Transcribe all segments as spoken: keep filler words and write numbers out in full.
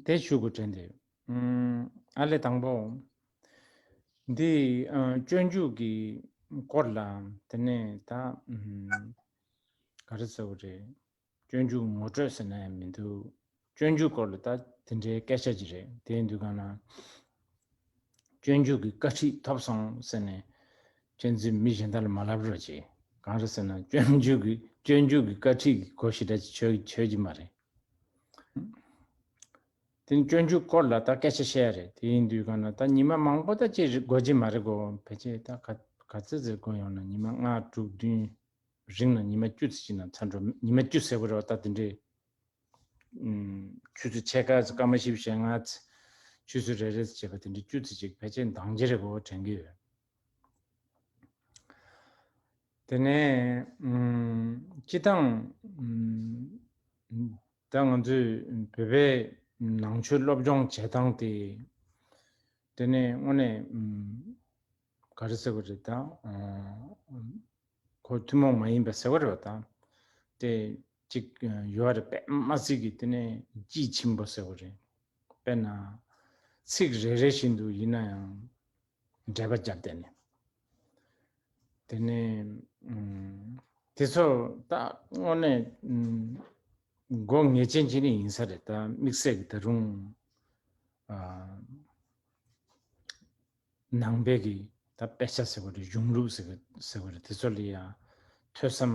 དེ་ཞུ་དགོས་དྲན་ཏེ། ཨ་ལས་དང་པོ། འདི་སྤྱོད་འཇུག་གི་སྐོར་ལ་དེ་ནས་ད་ག་རེ་ཟེར་བ་རེད། སྤྱོད་འཇུག་ངོ་སྤྲོད་ཟེར་ན་ཡང་མི་འདུག་སྤྱོད་འཇུག་སྐོར་ལ་ད་དེ་འདྲའི་སྐད་ཆ་ཅིག་རེད། དེ་ཡིན་དུས་གང་ན། སྤྱོད་འཇུག་གི་བཀའ་ཁྲིད་ཐོབ་སོང་ཟེར་ནས་ཁྱེད་ཚོས་མི་གཞན་དག་ལ་མ་ལབ་རོགས་གྱིས། གང་རེད་ཟེར་ན་སྤྱོད་འཇུག་གི་སྤྱོད་འཇུག་གི་བཀའ་ཁྲིད་ཀྱི་གོ་ཞེ་དྲག་ཅིག་ཆོད་ཆོད་ཀྱི་མ་རེད། དེ་ནི་སྤྱོད་འཇུག་སྐོར་ལ་ད་སྐད་ཆ་བཤད་ཡ་རེད། དེ་ཡིན་དུས་གང་ན་ད་ཉི་མ་མང་པོ་ད་ཅིག་དགོས་ཀྱི་མ་རེད་གོ། ཕལ་ཆེར་ད་ག་ག་ཚོད་ཚོད་དགོས་ཡོང་ན་ཉི་མ་ལྔ་དྲུག་བདུན། རིང་ན་ཉི་མ་བཅུ་ཙམ་ཅིག་ན་ཚར་འགྲོ། ཉི་མ་བཅུ་ཟེར་དགོས་རེད་བ། ད་དེ་འདྲའི་ཆུ་ཚོད་ཕྱེད་ཀ་ཙམ་སྐར་མ་བཞི་བཅུ་ཞེ་ལྔ་ཙམ་ཆུ་ཚོད་རེ་རེ་ཙམ་བྱས་པ་དེ་འདྲའི་བཅུ་ཙམ་ཅིག་ཕལ་ཆེར་འདང་རྒྱག་རེད་གོ་དྲན་གྱི་ཡོད། དེ་ནས་སྤྱི་བཏང་ད་ང་ཚོས་བོད་པའི་ནང་ཆོས་སློབ་སྦྱོང་བྱེད་སྟངས་དེ། དེ་ནས་དངོས་གནས་ག་རེ་ཟེར་དགོས་རེད་ད། ཁོ་ཐུན་མོང་མ་ཡིན་པ་ཟེར་བ་རེད་བ་ད། དེ་གཅིག་ཡོད་རེད། དཔེ་མ་སྲིད་ཀྱི་དེ་ནས་དཔྱིས་ཕྱིན་པོ་ཟེར་བ་རེད། དཔེར་ན་ཚིག་རེ་རེ་བཞིན་དུ་ཡིན་ན་ཡང་འགྲེལ་པ་བརྒྱབ་བསྡད་ནས། དེ་ནས་དེ་ཚོ་ད་དངོས་གནས་མགོ་ངེས་ཅན་ཅིག་ནས་ཡིན་ས་རེད། ད་དམིགས་བསལ་གྱི་ད་རུང་ནང་པའི་གི་ད་དཔེ་ཆ་ཟེར་བ་རེད། གཞུང་ལུགས་ཟེར་བ་ཟེར་བ་རེད། དེ་ཚོ་ལ་ཡང་ཐོས་བསམ་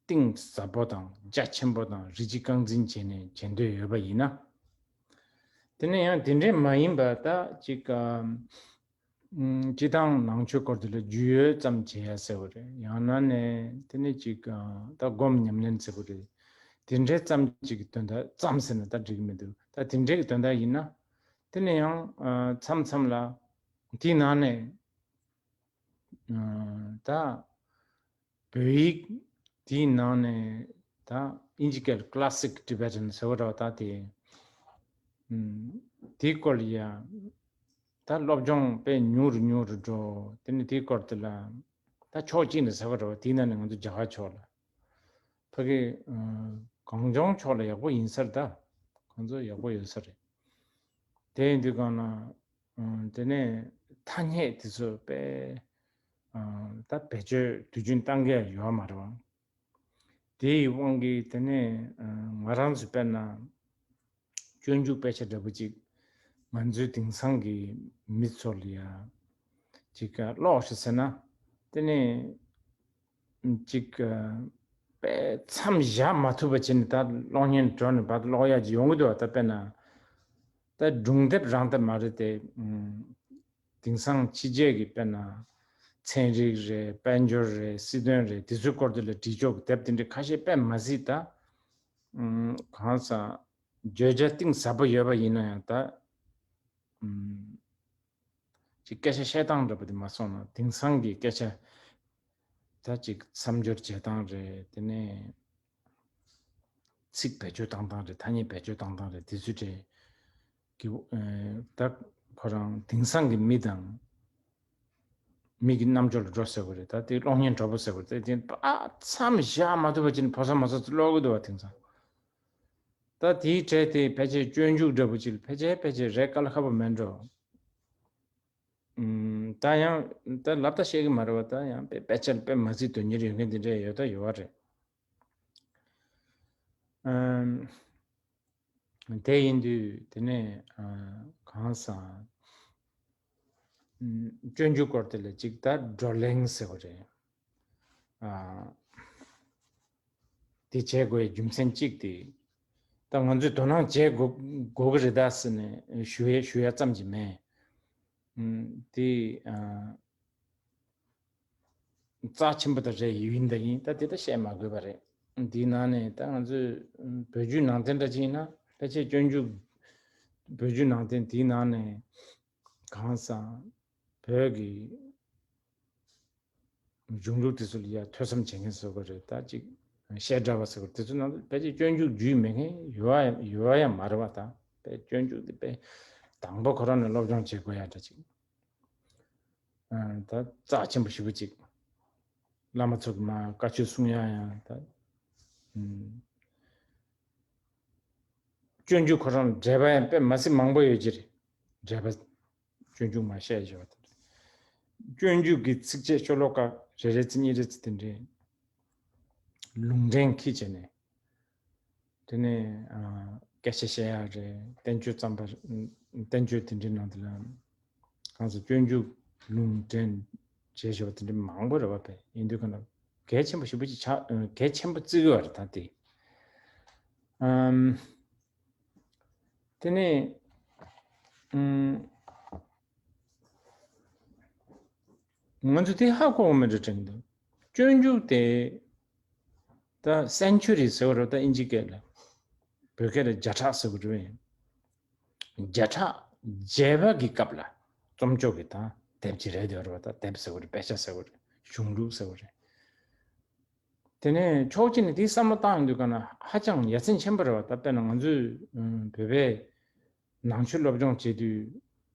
གཏིང་ཟབ་པོ་དང་རྒྱ་ཆེན་པོ་དང་རིན་ཆེན་རྐང་འཛིན་བྱས་ནས་བྱེད་འདོད་ཡོད་པ་ཡིན་ན། དེ་ནས་ཡང་དེ་འདྲས་མ་ཡིན་པ་ད་ཅིག་སྤྱི་བཏང་ནང་ཆོས་སྐོར་དེ་ལ་རྒྱུས་ཡོད་ཙམ་བྱེད་ཡ་ཟེར་བ་རེད། ཡང་ན་ནས་དེ་ནས་ཅིག་ད་སྒོམ་ཉམས་ལེན་ཟེར་བ་རེད། དེ་འདྲས་ཙམ་ཅིག་གི་དོན་དག་ཙམ་ཟེར་ན་ད་འགྲིག་གི་མི་འདུག་ད་དེ་འདྲས་ཀྱི་དོན་དག་ཡིན་ན། དེ་ནས་ཡང་མཚམས་མཚམས་ལ་དེའི་ནང་ནས་ད་བོད་ཡིག་དེའི་ནང་ནས་ད་ཨིན་ཇི་སྐད་Classic Tibetan་ཟེར་བ་འདྲ་བ་ད་དེ་དེའི་སྐོར་ལ་ཡ་ད་སློབ་སྦྱོང་དཔེ་ཉུང་རུ་ཉུང་རུ་འགྲོ། དེ་ནས་དེའི་སྐོར་དེ་ལ་ད་ཕྱོགས་གཅིག་ནས་ཟེར་བ་འདྲ་བ་དེའི་ནང་ནས་ང་ཚོ་རྒྱ་གར་ཕྱོགས་ལ། ཕ་གི་གངས་ལྗོངས་ཕྱོགས་ལ་ཡག་པོ་ཡིན་ས་རེད་ད། ཁོང་ཚོ་ཡག་པོ་ཡོད་ས་རེད། དེ་ཡིན་དུས་གང་ན་དེ་ནས་ཐ་སྙད་དེ་ཚོ་དཔེ་ད་བེད་སྤྱོད་དུས་རྒྱུན་བཏང་གི་ཡོད་མ་རེད་བ། དེ་ཡི་དབང་གིས་དེ་ནས་ང་རང་ཚོ་དཔེར་ན་སྤྱོད་འཇུག་དཔེ་ཆ་འདྲ་པོ་ཅིག་ང་ཚོའི་དེང་སང་གི་མི་ཚོ་ལ་ཡ་ཅིག་ཀློག་ཤིག་ཟེར་ན་དེ་ནས་ཅིག་དཔེ་མཚམས་བཞག་མ་ཐུབ་པ་བྱས་ནས་ད་ཀློག་སྙིང་འདོད་ནས་བར་དུ་ཀློག་ཡག་ཅིག་ཡོང་གི་འདུག་བ། ད་དཔེར་ན་ད་སྒྲུང་དེབ་རང་ད་མ་རེད་དེ། དེང་སང་ཕྱི་རྒྱལ་གྱི་དཔེར་ན་ཚན་རིག་རེད། དཔལ་འབྱོར་རེད། སྲིད་དོན་རེད། དེ་ཚོའི་སྐོར་དེ་ལ་བྲིས་ཆོག་གི་དེབ་དེ་འདྲ་ཁ་ཤས་དཔེ་མ་སྲིད་ད། གང་ཟག་བརྗོད་བྱ་གཏིང་ཟབ་པོ་ཡོད་པ་ཡིན་ན་ཡང་ད། ཅིག་སྐད་ཆ་བཤད་སྟངས་འདྲ་པོ་དེ་མ་སོང་ན་དེང་སང་གི་སྐད་ཆ་ད་ཅིག་མཚམས་སྦྱོར་བྱེད་སྟངས་རེད། དེ་ནས་ཚིག་བེད་སྤྱོད་བཏང་སྟངས་རེད། ཐ་སྙད་བེད་སྤྱོད་བཏང་སྟངས་རེད། དེ་ཚོའི་གྲས་ཀྱི་ད་ཁོ་རང་དེང་སང་གི་མི་དང་མི་གི་རྣམ་འགྱུར་ལ་འགྲོ་ཟེར་བ་རེད། ད་དེ་གློག་བརྙན་འདྲ་པོ་ཟེར་བ་རེད། དེ་མཚམས་བཞག་མ་ཐུབ་པ་ཅིག་ཕོ་གསར་མོ་གསར་ཚོ་ཀློག་གི་འདུག་བ་དེང་སང་། ད་དེའི་གྲས་དེ་ཕལ་ཆེར་སྤྱོད་འཇུག་འདྲ་པོ་ཅིག་ལ་ཕལ་ཆེར་ཕལ་ཆེར་རེད་དཀའ་ལས་ཁག་པོ་མེད་འགྲོ། ད་ཡང་ད་ལབ་ད་བཤད་གི་མ་རེད་བ། ད་ཡང་དཔེ་དཔེ་ཆ་ལ་དཔེ་མ་སྲིད་དོན་གཉེར་ཡོད་མཁན་དེ་འདྲ་ཡོད་ད་ཡོད་བ་རེད། དེ་ཡིན་དུས་དེ་ནས་གང་ཟག་སྤྱོད་འཇུག་སྐོར་དེ་ལ་ཅིག་ད་བགྲོ་གླེང་ཟེར་བ་རེད། དེ་བྱེད་དགོས་རྒྱུ་མཚན་གཅིག་དེ་ད་ང་ཚོས་དོ་སྣང་བྱེད་དགོས་དགོས་ཀྱི་རེད་ད་ཟེར་ནས་ཞུ་ཡ་ཞུ་ཡ་ཙམ་གྱི་མེད། དེ་རྩ་ཆེན་པོ་ད་རེད། ཡིན་ད་ཡིན། ད་དེ་ད་བཤད་མ་དགོས་པ་རེད། འདིའི་ནང་ནས་ད་ང་ཚོས་བོད་བརྒྱུད་ནང་བསྟན་འདྲ་ཅིག་ཡིན་ན་ཕལ་ཆེར་སྤྱོད་འཇུག་བོད་བརྒྱུད་ནང་བསྟན་དེའི་ནང་ནས་གང་ཟག་བོད་ཀྱི་གཞུང་ལུགས་དེ་ཚོ་ལ་ཡ་ཐོས་བསམ་བྱེད་མཁན་བཟོ་དགོས་རེད། ད་ཅིག་བཤད་གྲྭ་བ་ཟེར་དགོས་རེད། དེ་ཚོ་ནང་ཕལ་ཆེར་སྤྱོད་འཇུག་རྒྱུས་མེད་མཁན་ཡོད་ཡོད་ཡ་མ་རེད་བ། ད་དཔེ་སྤྱོད་འཇུག་དེ་དཔེ་དང་པོ་ཁོ་རང་ནས་སློབ་སྦྱོང་བྱེད་དགོས་ཡ་འདྲ་ཅིག་ད་རྩ་ཆེན་པོ་ཞེ་པོ་ཅིག་བླ་མ་ཚོ་གི་མ་བཀའ་ཆོས་གསུང་ཡ་ཡང་ད། སྤྱོད་འཇུག་ཁོ་རང་འགྲེལ་པ་ཡང་དཔེ་མ་སྲིད་མང་པོ་ཡོད་ཀྱི་རེད། འགྲེལ་པ་སྤྱོད་འཇུག་མ་བཤད་བཞག་པ་དེ་འདྲ། སྤྱོད་འཇུག་གི་ཚིགས་བཅད་ཤོ་ལོ་ཀ་རེ་རེ་ཚིག་གཉིས་རེ་ཚིག་དེ་འདྲའི་ལུང་འདྲེན་འཁྱེར་བྱས་ནས། དེ་ནས་ཨ། སྐད་ཆ་བཤད་ཡག་རེད། བསྟན་བཅོས་བརྩམས་པ། བསྟན་བཅོས་དེ་འདྲའི་ནང་དུ་ལ་གང་ཟེར་སྤྱོད་འཇུག་ལུང་འདྲེན་བྱས་བཞག་པ་དེ་འདྲ་མང་པོ་རེད་བ། བས་ཡིན་དུས་ག་ན་གལ་ཆེན་པོ་ཞེ་པོ་ཅིག་ཆགས། གལ་ཆེན་པོ་བརྩི་གི་བ་རེད་ད་དེ། ཨམ། དེ་ནས་ཨམ། ང་ཚོ་དེ་ཧ་གོ་བ་མེད་འགྲོ་དྲན་གྱི་འདུག་སྤྱོད་འཇུག་དེ་ད་སེན་ཆུ་རི་ཟེར་བ་རེད། ད་ཨིན་ཇི་སྐད་ལ། བོད་སྐད་ལ་བརྒྱ་ཕྲག་ཟེར་བ་རེད། བརྒྱ་ཕྲག་བརྒྱད་པ་གི་སྐབས་ལ་རྩོམ་ཅོག་གི་ད་དེབ་ཅིག་རེད་འདོད་རེད་བ། ད་དེབ་ཟེར་བ་རེད། དཔེ་ཆ་ཟེར་བ་རེད། གཞུང་ལུགས་ཟེར་བ་རེད། དེ་ནས་ཕྱོགས་གཅིག་ནས་དེའི་བསམ་བློ་བཏང་ཡོང་དུས་ག་ན་ཧ་ཅང་ཡ་མཚན་ཆེན་པོ་རེད་བ། ད་དཔེར་ན་ང་ཚོས་ཨ། བོད་པའི་ནང་ཆོས་སློབ་སྦྱོང་བྱེད་དུས་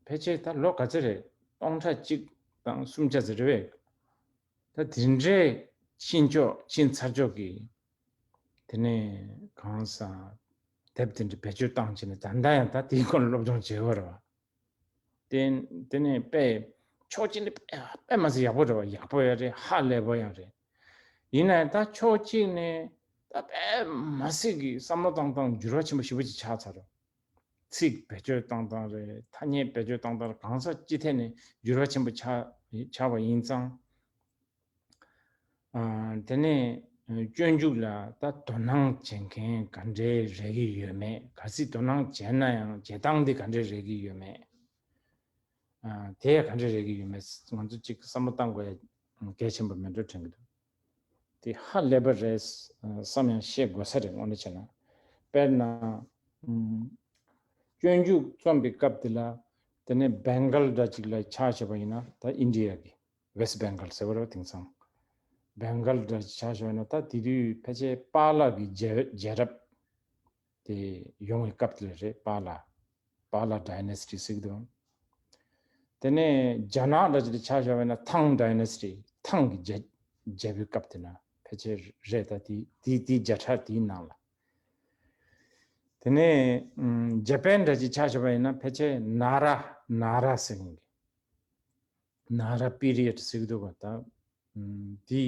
ཕལ་ཆེར་ད་ལོ་ག་ཚོད་རེད། སྟོང་ཕྲག་གཅིག་དང་སུམ་བརྒྱ་ཙམ་རེད་བས། ད་དེ་འདྲའི་ཕྱིན་ཕྱོགས་ཕྱིན་ཚར་ཕྱོགས་ཀྱི། དེ་ནས་གང་ཟག་དེབ་དེ་འདྲ་བེད་སྤྱོད་བཏང་བྱས་ནས་ད་ལྟ་ཡང་ད་དེའི་སྐོར་ལ་སློབ་སྦྱོང་བྱེད་དགོས་རེད་བ། དེ་དེ་ནས་དཔེ་ཕྱོགས་གཅིག་ནས་དཔེ་དཔེ་མ་སྲིད་ཡག་པོ་རེད་བ། ཡག་པོ་ཡང་རེད། ཧ་ལས་པོ་ཡང་རེད། ཡིན་ནའི་ད་ཕྱོགས་གཅིག་ནས་ད་དཔེ་མ་སྲིད་ཀྱི་བསམ་བློ་བཏང་སྟངས་འགྱུར་བ་ཆེན་པོ་ཞེ་པོ་ཅིག་ཆགས་ཚར་རེད། ཚིག་བེད་སྤྱོད་བཏང་སྟངས་རེད། ཐ་སྙད་བེད་སྤྱོད་བཏང་སྟངས་རེད། གང་ཟག་སྤྱི་ཐད་ནས་འགྱུར་བ་ཆེན་པོ་ཆགས་ཆགས་པ་ཡིན་ཙང་། ཨ། དེ་ནས་སྤྱོད་འཇུག་ལ་ད་དོ་སྣང་བྱེད་མཁན་ག་འདྲས་རེག་གི་ཡོད་མེད། གལ་སྲིད་དོ་སྣང་བྱས་ན་ཡང་བྱེད་སྟངས་འདི་ག་འདྲས་རེག་གི་ཡོད་མེད། ཨ། དེ་ཡང་ག་འདྲས་རེག་གི་ཡོད་མེད་ང་ཚོ་གཅིག་བསམ་བློ་བཏང་དགོས་ཡ་གལ་ཆེན་པོ་མེད་འགྲོ་དྲན་གྱི་འདུག་དེ་ཧ་ལས་པ་རེད་བསམ་ཡང་ཤེས་དགོས་ས་རེད། དངོས་གནས་བྱས་ན། དཔེར་ན། ཨུམ། སྤྱོད་འཇུག་རྩོམ་པའི་སྐབས་དེ་ལ། དེ་ནས་བེང་གལ་འདྲ་ཅིག་ལ་ཆ་བཞག་པ་ཡིན་ན། ད་ཨིན་ཌི་ཡ་གི་ཝེ་སི་བེང་གལ་ཟེར་བ་རེད་བ། དེང་སང་བེང་གལ་འདྲ་ཅིག་ཆ་བཞག་ན། ད་དེ་དུས་ཕལ་ཆེར་པཱ་ལགས་ཀྱི་རྒྱལ་རྒྱལ་རབས་དེ་ཡོང་བའི་སྐབས་དེ་ལ་རེད། པཱ་ལགས། པཱ་ལགས་ཌའི་ནེ་སི་ཊི་ཟེར་གྱི་འདུག་དེ་ནས་རྒྱ་ནག་འདྲ་ཅིག་ལ་ཆ་བཞག་པ་ཡིན་ན་ཐང་ཌའི་ནེ་སི་ཊི། ཐང་གི་རྒྱལ་རྒྱལ་པོའི་སྐབས་དེ་ན་ཕལ་ཆེར་རེད། ད་དེ་དེ་དེ་བརྒྱ་ཕྲག་དེའི་ནང་ལ། དེ་ནས་ཨམ། ཇ་པན་འདྲ་ཅིག་ཆ་བཞག་པ་ཡིན་ན་ཕལ་ཆེར་ན་ར་ན་ར་ཟེར་མཁན་གྱི། ན་ར་པི་རི་ཡཌ་ཟེར་གྱི་འདུག་ག་ད་ཨམ། དེའི་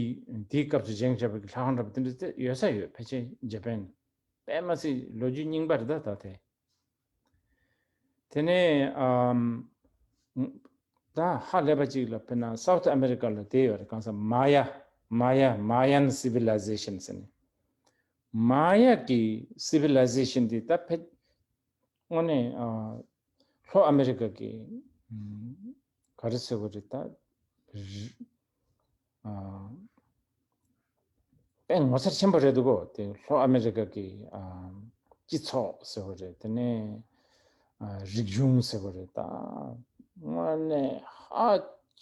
དེའི་སྐབས་སུ་བཞེངས་བྱས་པ་གི་ལྷ་ཁང་འདྲ་པོ་དེ་འདྲ་དེ་ཡོད་ས་ཡོད། ཕལ་ཆེར་ཇ་པན་དཔེ་མ་སྲིད་ལོ་རྒྱུས་རྙིང་པ་རེད་ད། ད་དེ། དེ་ནས་ཨམ། ད་ཧ་ལས་པ་ཅིག་ལ་དཔེར་ན་སའུ་ཐི་ཨ་མེ་རི་ཀ་ལ་དེ་ཡོད་རེད། གང་ཟེར་མ་ཡ་མ་ཡ་མ་ཡན་སི་བི་ལའི་ཟེ་ཤན་ཟེར་ནས། མ་ཡ་གི་སི་བི་ལའི་ཟེ་ཤན་དེ་ད་ཕལ་དངོས་གནས་ཨ། ལྷོ་ཨ་མེ་རི་ཀ་གི་ཨམ། ག་རེ་ཟེར་བ་རེད་ད། རི་ཨ། དཔེ་ངོ་མཚར་ཆེན་པོ་རེད་འདུག་གོ་དེ་ལྷོ་ཨ་མེ་རི་ཀ་གི་ཨ། སྤྱི་ཚོགས་ཟེར་བ་རེད། དེ་ནས་ཨ། རིག་གཞུང་ཟེར་བ་རེད་ད། དངོས་གནས་ཧ་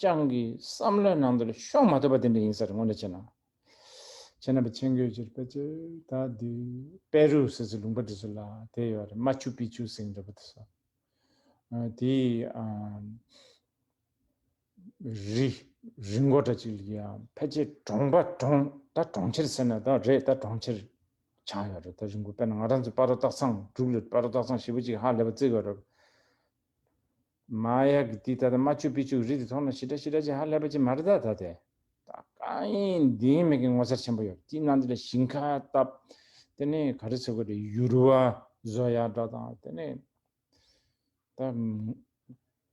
ཅང་གི་བསམ་བློའི་ནང་དུ་ལ་ཤོང་མ་ཐུབ་པ་དེ་འདྲ་ཡིན་ས་རེད། དངོས་གནས་བྱས་ན། བྱས་ན་པ་ཆེན་གྱི་ཕྱིར་ཕལ་ཆེར་ད་འདི་པེ་རུ་ཟེར་ཚུལ་ལུང་པ་དེ་ཚོ་ལ་དེ་ཡོད་རེད། མ་ཆུ་པི་ཆུ་ཟེར་འདྲ་པོ་དེ་ཚོ། ཨ། དེ་ཨ། རི་རི་མགོ་འདྲ་ཅིག་ལ་ཡང་ཕལ་ཆེར་གྲོང་པ་གྲོང་ད་གྲོང་ཁྱེར་ཟེར་ན་ད་རེད། ད་གྲོང་ཁྱེར་ཆགས་ཡོད་རེད། ད་རི་མགོ་དཔེར་ན་ང་རང་ཚོ་སྤ་རོ་སྟག་ཚང་འབྲུག་ལ་སྤ་རོ་སྟག་ཚང་ཞེ་པོ་ཅིག་ཧ་ལས་པ་བརྩི་དགོས་རེད། མ་ཡ་གི་དེ་ད་ལྟ་མ་ཆུ་པི་ཆུ་རི་དེ་མཐོང་ན་ཞེ་དྲག་ཞེ་དྲག་ཅིག་ཧ་ལས་པ་ཅིག་མ་རེད་ད། ད་དེ་ད་གང་ཡིན་འདི་ཡིན་མེད་ཀྱི་ངོ་མཚར་ཆེན་པོ་ཡོད། དེའི་ནང་དེ་ལ་ཞིང་ཁ་བཏབ། དེ་ནས་ག་རེ་ཟེར་དགོས་རེད། ཡུར་བ་བཟོ་ཡག་འདྲ་དང་། དེ་ནས་ད་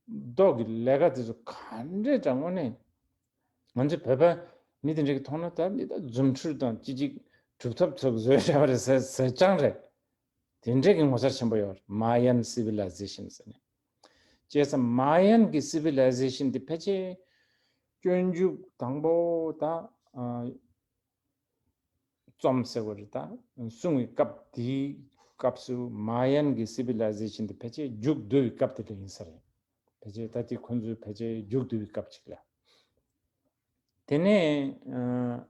རྡོ་གི་ལས་ཀ་དེ་ཚོ་ག་འདྲས་འདྲ། དངོས་གནས་ང་ཚོ་བོད་པ་མི་དེ་འདྲ་གི་མཐོང་ན་ད་འདི་ད་རྫུ་འཕྲུལ་དང་ཅི་ཅིག་གྲུབ་ཐོབ་ཚོ་བཟོས་བཞག་པ་རེད་ཟེར་ཟེར་རྐྱང་རེད། དེ་འདྲས་ཀྱི་ངོ་མཚར་ཆེན་པོ་ཡོད། མ་ཡན་སི་བི་ལའི་ཟེ་ཤན་ཟེར་ནས། བྱས་ཙང་མ་ཡན་གྱི་སི་བི་ལའི་ཟེ་ཤན་དེ་ཕལ་ཆེར་སྤྱོད་འཇུག་དང་པོ་ད་ཨ། རྩོམ་ཟེར་བ་རེད་ད། གསུང་བའི་སྐབས་དེའི་སྐབས་སུ་མ་ཡན་གྱི་སི་བི་ལའི་ཟེ་ཤན་དེ་ཕལ་ཆེར་མཇུག་བསྡུ་བའི་སྐབས་དེ་ལ་ཡིན་ས་རེད། ཕལ་ཆེར་ད་དེ་ཁོ་ཚོས་ཕལ་ཆེར་མཇུག་བསྡུ་བའི་སྐབས་ཅིག་ལ། དེ་ནས་ཨ།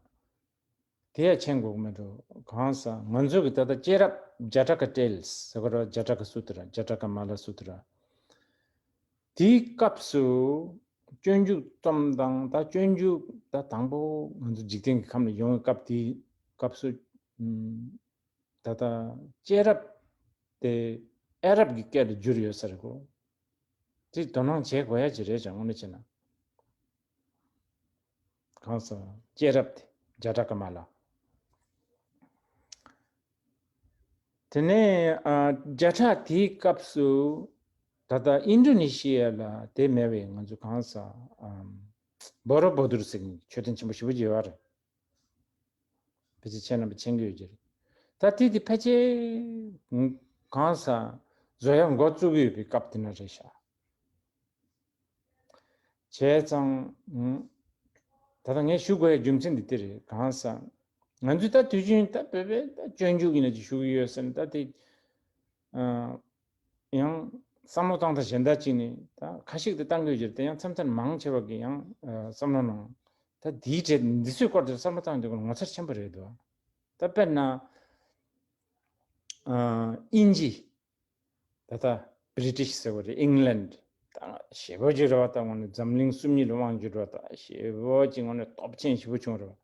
དེ་ཡང་མཁྱེན་དགོས་ཀྱི་མེད་འགྲོ། གང་ཟེར་ང་ཚོ་གི་ད་ལྟ་སྐྱེས་རབས་ཇ་ཊ་ཀ་ཊེལ་ཟེར་གི་རེད། ཇ་ཊ་ཀ་སུ་ཏྲ། ཇ་ཊ་ཀ་མ་ལ་སུ་ཏྲ། དེའི་སྐབས་སུ་སྤྱོད་འཇུག་རྩོམ་དང་། ད་སྤྱོད་འཇུག་ད་དང་པོ་ང་ཚོ་འཇིག་རྟེན་གྱི་ཁམས་ལ་ཡོང་བའི་སྐབས་དེའི་སྐབས་སུ་ཨུམ། ད་ལྟ་སྐྱེས་རབས་དེ་ ཨ་རབ་ཀྱི་སྐད་ལ་བསྒྱུར་ཡོད་ས་རེད་གོ། དེ་དོ་སྣང་བྱེད་དགོས་ཡ་ཅིག་རེད་ཅང་དངོས་གནས་བྱས་ན། གང་ཟག་སྐྱེས་རབས་དེ་བརྒྱ་ཕྲག་ཀ་མ་ལ། དེ་ནས་ཨ་བརྒྱ་ཕྲག་དེའི་སྐབས་སུ་ད་ལྟ་ཨིན་ཌོ་ནེ་ཤི་ཡ་ལ་དེ་མེད་པའི་ང་ཚོ་གང་ཟག་ཨམ་བོ་རོ་བོ་དུར་ཟེར་མཁན་མཆོད་རྟེན་ཆེན་པོ་ཞེ་པོ་ཅིག་ཡོད་རེད། ཕལ་ཆེར་ཁྱེད་རྣམ་པ་མཁྱེན་གྱི་ཡོད་ཀྱི་རེད། ད་དེ་དེ་ཕལ་ཆེར་གང་ཟག་བཟོ་ཡ་འགོ་བཙུགས་ཀྱི་ཡོད་པའི་སྐབས་དེ་ན་རེད་ཤག་བྱས་ཙང་། ད་ལྟ་ངས་ཞུ་དགོས་ཡ་རྒྱུ་མཚན་འདི་དེ་རེད། གང་ཟག་ང་ཚོས་ད་དུས་རྒྱུན་ད་བོད་པའི་ད་སྤྱོད་འཇུག་ཡིན་ན་ཅིག་ཞུ་གི་ཡོད་ཟེར་ན་ད་དེ། ཡང་བསམ་བློ་བཏང་སྟངས་གཞན་དག་ཅིག་ནི་ད་ཁ་ཤིག་ཏུ་བཏང་དགོས་ཀྱི་རེད་དེ། ཡང་མཚམས་མཚམས་མང་ཆེ་བ་གི་ཡང་བསམ་བློ་ནང་ད་དེའི་གྲས་འདི་ཚོའི་སྐོར་དུ་བསམ་བློ་བཏང་དུས་ངོ་མཚར་ཆེན་པོ་རེད་འདུག་ད་དཔེར་ན་དབྱིན་ཇི་ད་ལྟ་བྷི་རི་ཊིཤ་ཟེར་བ་རེད། ཨིང་ལན་ད་ཞེ་པོ་ཅིག་རེད་བ། ད་ངོ་ནས་འཛམ་གླིང་སུམ་གཉིས་ལ་དབང་བསྒྱུར་བ་ད་ཞེ་པོ་ཅིག་ངོ་ནས་སྟོབས་ཆེན་ཞེ་པོ་བྱུང་རེད་བ།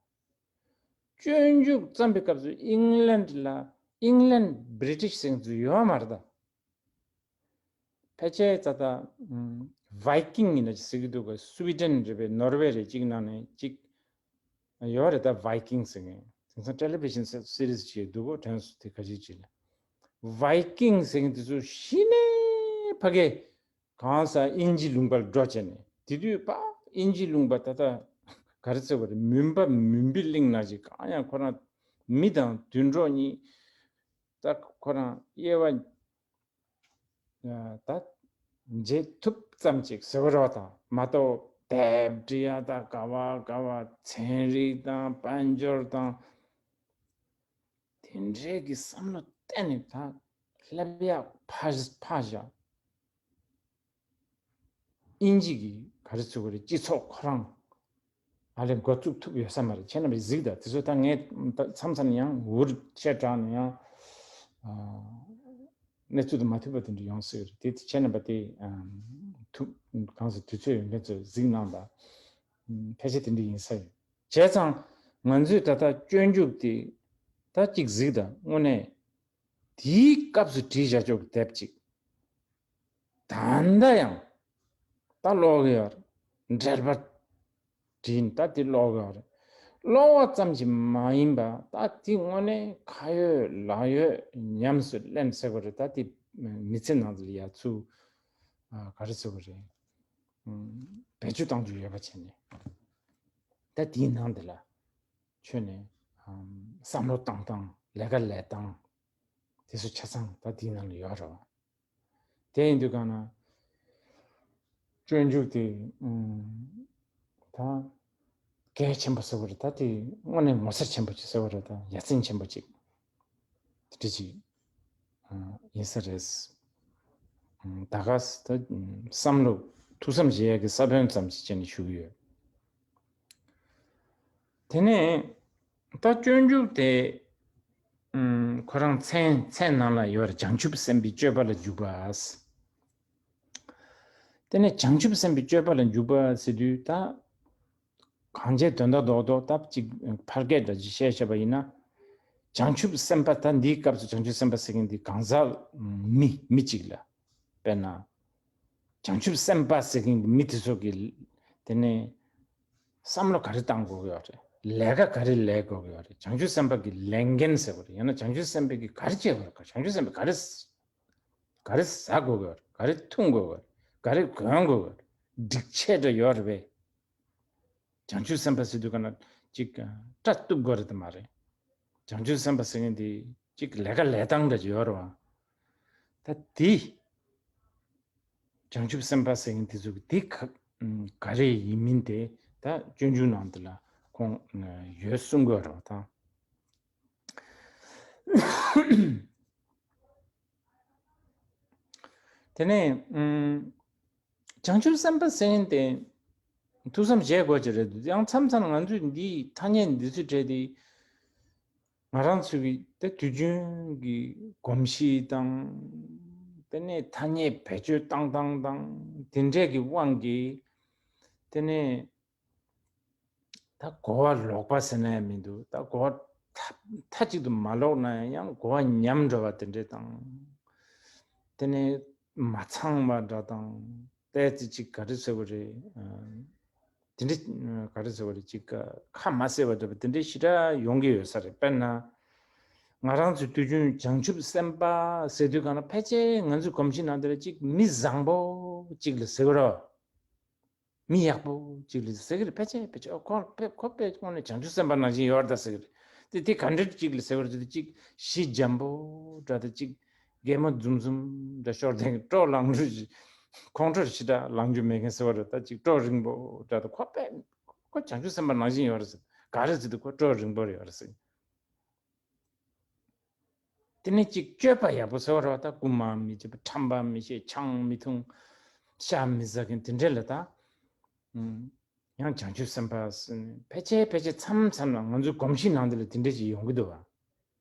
སྤྱོད་འཇུག་བརྩམས་པའི་སྐབས་སུ་ཨིང་ལན་ལ་ཨིང་ལན་བྷི་རི་ཊིཤ་ཟེར་མཁན་ཚོ་ཡོད་མ་རེད་ད། ཕལ་ཆེར་ད་ལྟ་ཝའི་ཀིང་ཡིན་ན་ཅིག་ཟེར་གྱི་འདུག་ག་སུའི་ཌེན་རེད་པས། ནོར་ཝེ་རེད། གཅིག་ནང་ནས་གཅིག་ཡོད་རེད་ད། ཝའི་ཀིང་ཟེར་མཁན་དེང་སང་ཊེ་ལི་བི་ཤན་སི་རི་ཛི་ཅིག་འདུག་གོ་དྲན་སོང་དེ་ག་ཅིག་ཅིག་ལ། ཝའི་ཀིང་ཟེར་མཁན་དེ་ཚོ་གཞི་ནས་ཕ་གི་གང་ཟག་དབྱིན་ཇི་ལུང་པར་འགྲོ་བྱས་ནས་དེ་དུས་པ་དབྱིན་ཇི་ལུང་པ་ད་ལྟ་ག་རེ་ཟེར་བ་རེད། མུན་པ་མུན་པའི་གླིང་ན་ཅིག་གང་ཡང་ཁོ་རང་མི་དང་དུད་འགྲོ་གཉིས་ད་ཁོ་རང་དབྱེ་བ་ད་འབྱེད་ཐུབ་ཙམ་ཅིག་ཟེར་བ་རེད་བ་དང་མ་གཏོགས་དེབ་འབྲི་ཡ་ད་ག་བ་ག་བ་ཚན་རིག་དང་དཔལ་འབྱོར་དང་དེ་འདྲའི་གི་བསམ་བློ་གཏན་ནས་ད་སླེབས་ཡག་ཕར་ཕར་བཞག་དབྱིན་ཇི་གི་ག་རེ་ཟེར་དགོས་རེད། སྤྱི་ཚོགས་ཁོ་རང་ཨ་ལས་འགོ་བཙུགས་ཐུབ་ཡོད་ས་མ་རེད། ཁྱེད་རྣམ་པས་གཟིགས་དང་དེ་ཚོ་ད་ངས་ད་མཚམས་མཚམས་ཡང་འུར་ཆད་དྲགས་ནས་ཡང་གནས་ཚུལ་དུ་མ་ཐུབ་པ་དེ་འདྲ་ཡོང་སྲིད་རེད། དེ་ཁྱེད་རྣམ་པ་དེ་ཐུབ་གང་ཟེར་དུས་ཚོད་ཡོད་མཁན་ཚོས་གཟིགས་གནང་དང་། ཕལ་ཆེར་དེ་འདྲ་ཡིན་ས་ཡོད། བྱས་ཙང་ང་ཚོས་ད་ལྟ་སྤྱོད་འཇུག་དེ་ད་གཅིག་གཟིགས་དང་དངོས་གནས། དེའི་སྐབས་སུ་བྲིས་བཞག་ཆོག་གི་དེབ་ཅིག་ད་ལྟ་ཡང་ད་ཀློག་གི་ཡོད་རེད། འགྲེལ་པ་བྲིས་ནས་ད་དེ་ཀློག་གི་ཡོད་རེད། ཀློག་པ་ཙམ་ཞིག་མ་ཡིན་པ་ད་དེ་དངོས་གནས་ཁ་ཡོད་ལག་ཡོད་ཉམས་སུ་ལེན་ཟེར་དགོས་རེད། ད་དེ་མི་ཚེ་ནང་དུ་ཡ་ཚུར་ག་རེ་ཟེར་དགོས་རེད། བེད་སྤྱོད་གཏོང་རྒྱུ་ཡོད་པ་བྱས་ནས་ད་དེའི་ནང་དེ་ལ་ཆོས་ནས་བསམ་བློ་བཏང་སྟངས་ལས་ཀ་ལས་སྟངས། དེ་ཚོ་ཆ་ཚང་ད་དེའི་ནང་ལ་ཡོད་རེད་བ། དེ་ཡིན་དུས་གང་ན་སྤྱོད་འཇུག་དེ་ད་གལ་ཆེན་པོ་ཟེར་བ་རེད། ད་དེ་དངོས་གནས་ངོ་མཚར་ཆེན་པོ་ཅིག་ཟེར་བ་རེད། ད་ཡ་མཚན་ཆེན་པོ་ཅིག་དེ་འདྲ་ཅིག་ཡིན་ས་རེད། ད་ག་ད་བསམ་བློ་ཐུགས་བསམ་བཞེས་ཡ་གི་ས་བོན་ཙམ་ཞིག་བྱས་ནས་ཞུ་གི་ཡོད། དེ་ནས་ད་སྤྱོད་འཇུག་དེ་ཁོ་རང་མཚན་མཚན་ནང་ལ་ཡོད་རེད། བྱང་ཆུབ་སེམས་དཔའི་སྤྱོད་པ་ལ་འཇུག་པ། དེ་ནས་བྱང་ཆུབ་སེམས་དཔའི་སྤྱོད་པ་ལ་འཇུག་པ་ཟེར་དུས་ད་གང་བྱས་དོན་དག་རྡོག་རྡོག་ད་ཅིག་ཕལ་སྐད་འདྲ་ཅིག་བཤད་བྱས་པ་ཡིན་ན། བྱང་ཆུབ་སེམས་དཔའ་ད་འདིའི་སྐབས་སུ་བྱང་ཆུབ་སེམས་དཔའ་ཟེར་མཁན་འདི་གང་ཟག་མི་མི་གཅིག་ལ་དཔེར་ན། བྱང་ཆུབ་སེམས་དཔའ་ཟེར་མཁན་གྱི་མི་དེ་ཚོ་གི་དེ་ནས་བསམ་བློ་ག་རེ་བཏང་དགོས་ཀྱི་ཡོད་རེད། ལས་ཀ་ག་རེ་ལས་དགོས་ཀྱི་ཡོད་རེད། བྱང་ཆུབ་སེམས་དཔའ་གི་ལས་འགན་ཟེར་བ་རེད། ཡང་ན་བྱང་ཆུབ་སེམས་དཔའ་གི་ག་རེ་བྱེད་དགོས་རེད། བྱང་ཆུབ་སེམས་དཔའ་ག་རེ་ག་རེ་ཟ་དགོས་ཀྱི་ཡོད་རེད། ག་རེ་འཐུང་དགོས་ཀྱི་ཡོད་རེད། ག་རེ་གོན་དགོས་ཀྱི་ཡོད་རེད། སྒྲིག་ཆས་འདྲ་ཡོད་རེད་པས། བྱང་ཆུབ་སེམས་དཔའ་ཟེར་དུས་ག་ན་ཅིག་སྐྲ་གཏུབ་དགོས་རེད་དམ་མ་རེད། བྱང་ཆུབ་སེམས་དཔའ་ཟེར་མཁན་དེ་ཅིག་ལས་ཀ་ལས་སྟངས་འདྲ་ཅིག་ཡོད་རེད་བ། ད་དེ་བྱང་ཆུབ་སེམས་དཔའ་ཟེར་མཁན་དེ་ཚོ་གི་དེ་ག་ག་རེ་ཡིན་མིན་དེ་ད་སྤྱོད་འཇུག་ནང་དེ་ལ་ཁོང་ཡོད་གསུང་དགོས་རེད་བ་ད། དེ་ནས་ཨུམ། བྱང་ཆུབ་སེམས་དཔའ་ཟེར་མཁན་དེ་ཐུགས་བསམ་བཞེས་དགོས་ཀྱི་རེད་འདུག་ཡང་མཚམས་མཚམས་ང་ཚོས་འདིའི་ཐ་སྙད་འདི་ཚོའི་གྲས་དེ་ང་རང་ཚོའི་གི་དེ་དུས་རྒྱུན་གྱི་གོམས་གཤིས་དང་དེ་ནས་ཐ་སྙད་བེད་སྤྱོད་བཏང་སྟངས་དང་དེ་འདྲས་ཀྱི་དབང་གིས་དེ་ནས་ད་གོ་བ་ལོག་པ་ཟེར་ན་ཡང་མི་འདུག་ད་གོ་བ་མཐའ་མཐའ་གཅིག་ཏུ་མ་ལོག་ན་ཡང་གོ་བ་ཉམས་འགྲོ་བ་དེ་འདྲས་དང་ དེ་ནས་མ་ཚང་བ་འདྲ་དང་། ཏོག་ཙམ་ཅིག་ག་རེ་ཟེར་བ་རེད། ཨ། དེ་འདྲ་ག་རེ་ཟེར་བ་རེད། ཅིག་ཁ་མ་གསལ་བ་འདྲ་བ་དེ་འདྲ་ཞེ་དྲག་ཡོང་གི་ཡོད་ས་རེད། དཔེར་ན། ང་རང་ཚོའི་དུས་རྒྱུན་བྱང་ཆུབ་སེམས་དཔའ་ཟེར་དུས་གང་ན་ཕལ་ཆེར་ང་ཚོའི་གོམས་གཤིས་ནང་དེ་ལ་ཅིག་མི་བཟང་པོ་ཅིག་ལ་ཟེར་གི་རེད། མི་ཡག་པོ་ཅིག་ལ་ཟེར་གི་རེད། ཕལ་ཆེར་ཕལ་ཆེར་ཨོ་ཁོ་ཕལ་ཁོ་ཕལ་དངོས་གནས་བྱང་ཆུབ་སེམས་དཔའ་ནང་བཞིན་ཡོད་རེད་ད་ཟེར་གི་རེད། དེ་དེ་ག་འདྲ་ཅིག་ལ་ཟེར་གི་རེད་ཟེར་དུས། ཅིག་གཞི་འཇམ་པོ་འདྲ་དང་། ཅིག་གད་མོ་འཛུམ་འཛུམ་འདྲ་ཤོར་དེ། སྤྲོ་ལངས་རྒྱུ་ཞིག་ཁོང་ཁྲོ་ཞེ་དྲག་ལངས་རྒྱུ་མེད་མཁན་ཟེར་བ་རེད། ད་ཅིག་སྤྲོ་རིང་པོ་འདྲ་དང་། ཁོ་ཕལ་ཁོ་བྱང་ཆུབ་སེམས་དཔའ་ནང་བཞིན་ཡོད་རེད་ཟེར། ག་རེ་ཟེར་དུས་ཁོ་སྤྲོ་རིང་པོ་ཡོད་རེད་ཟེར། དེ་ནས་ཅིག་སྤྱོད་པ་ཡག་པོ་ཟེར་བ་རེད་པ། ད་རྐུ་མ་མི་བྱེད་པ། ཁྲམ་པ་མི་བྱེད། ཆང་མི་འཐུང་། ཤ་མི་ཟ་མཁན་དེ་འདྲ་ལ་ད། ཨུམ། ཡང་བྱང་ཆུབ་སེམས་དཔའ་ཟེར་ནས་ཕལ་ཆེར་ཕལ་ཆེར་མཚམས་མཚམས་ལ་ང་ཚོའི་གོམས་གཤིས་ནང་དེ་ལ་དེ་འདྲ་ཞིག་ཡོང་གི་འདུག་བ།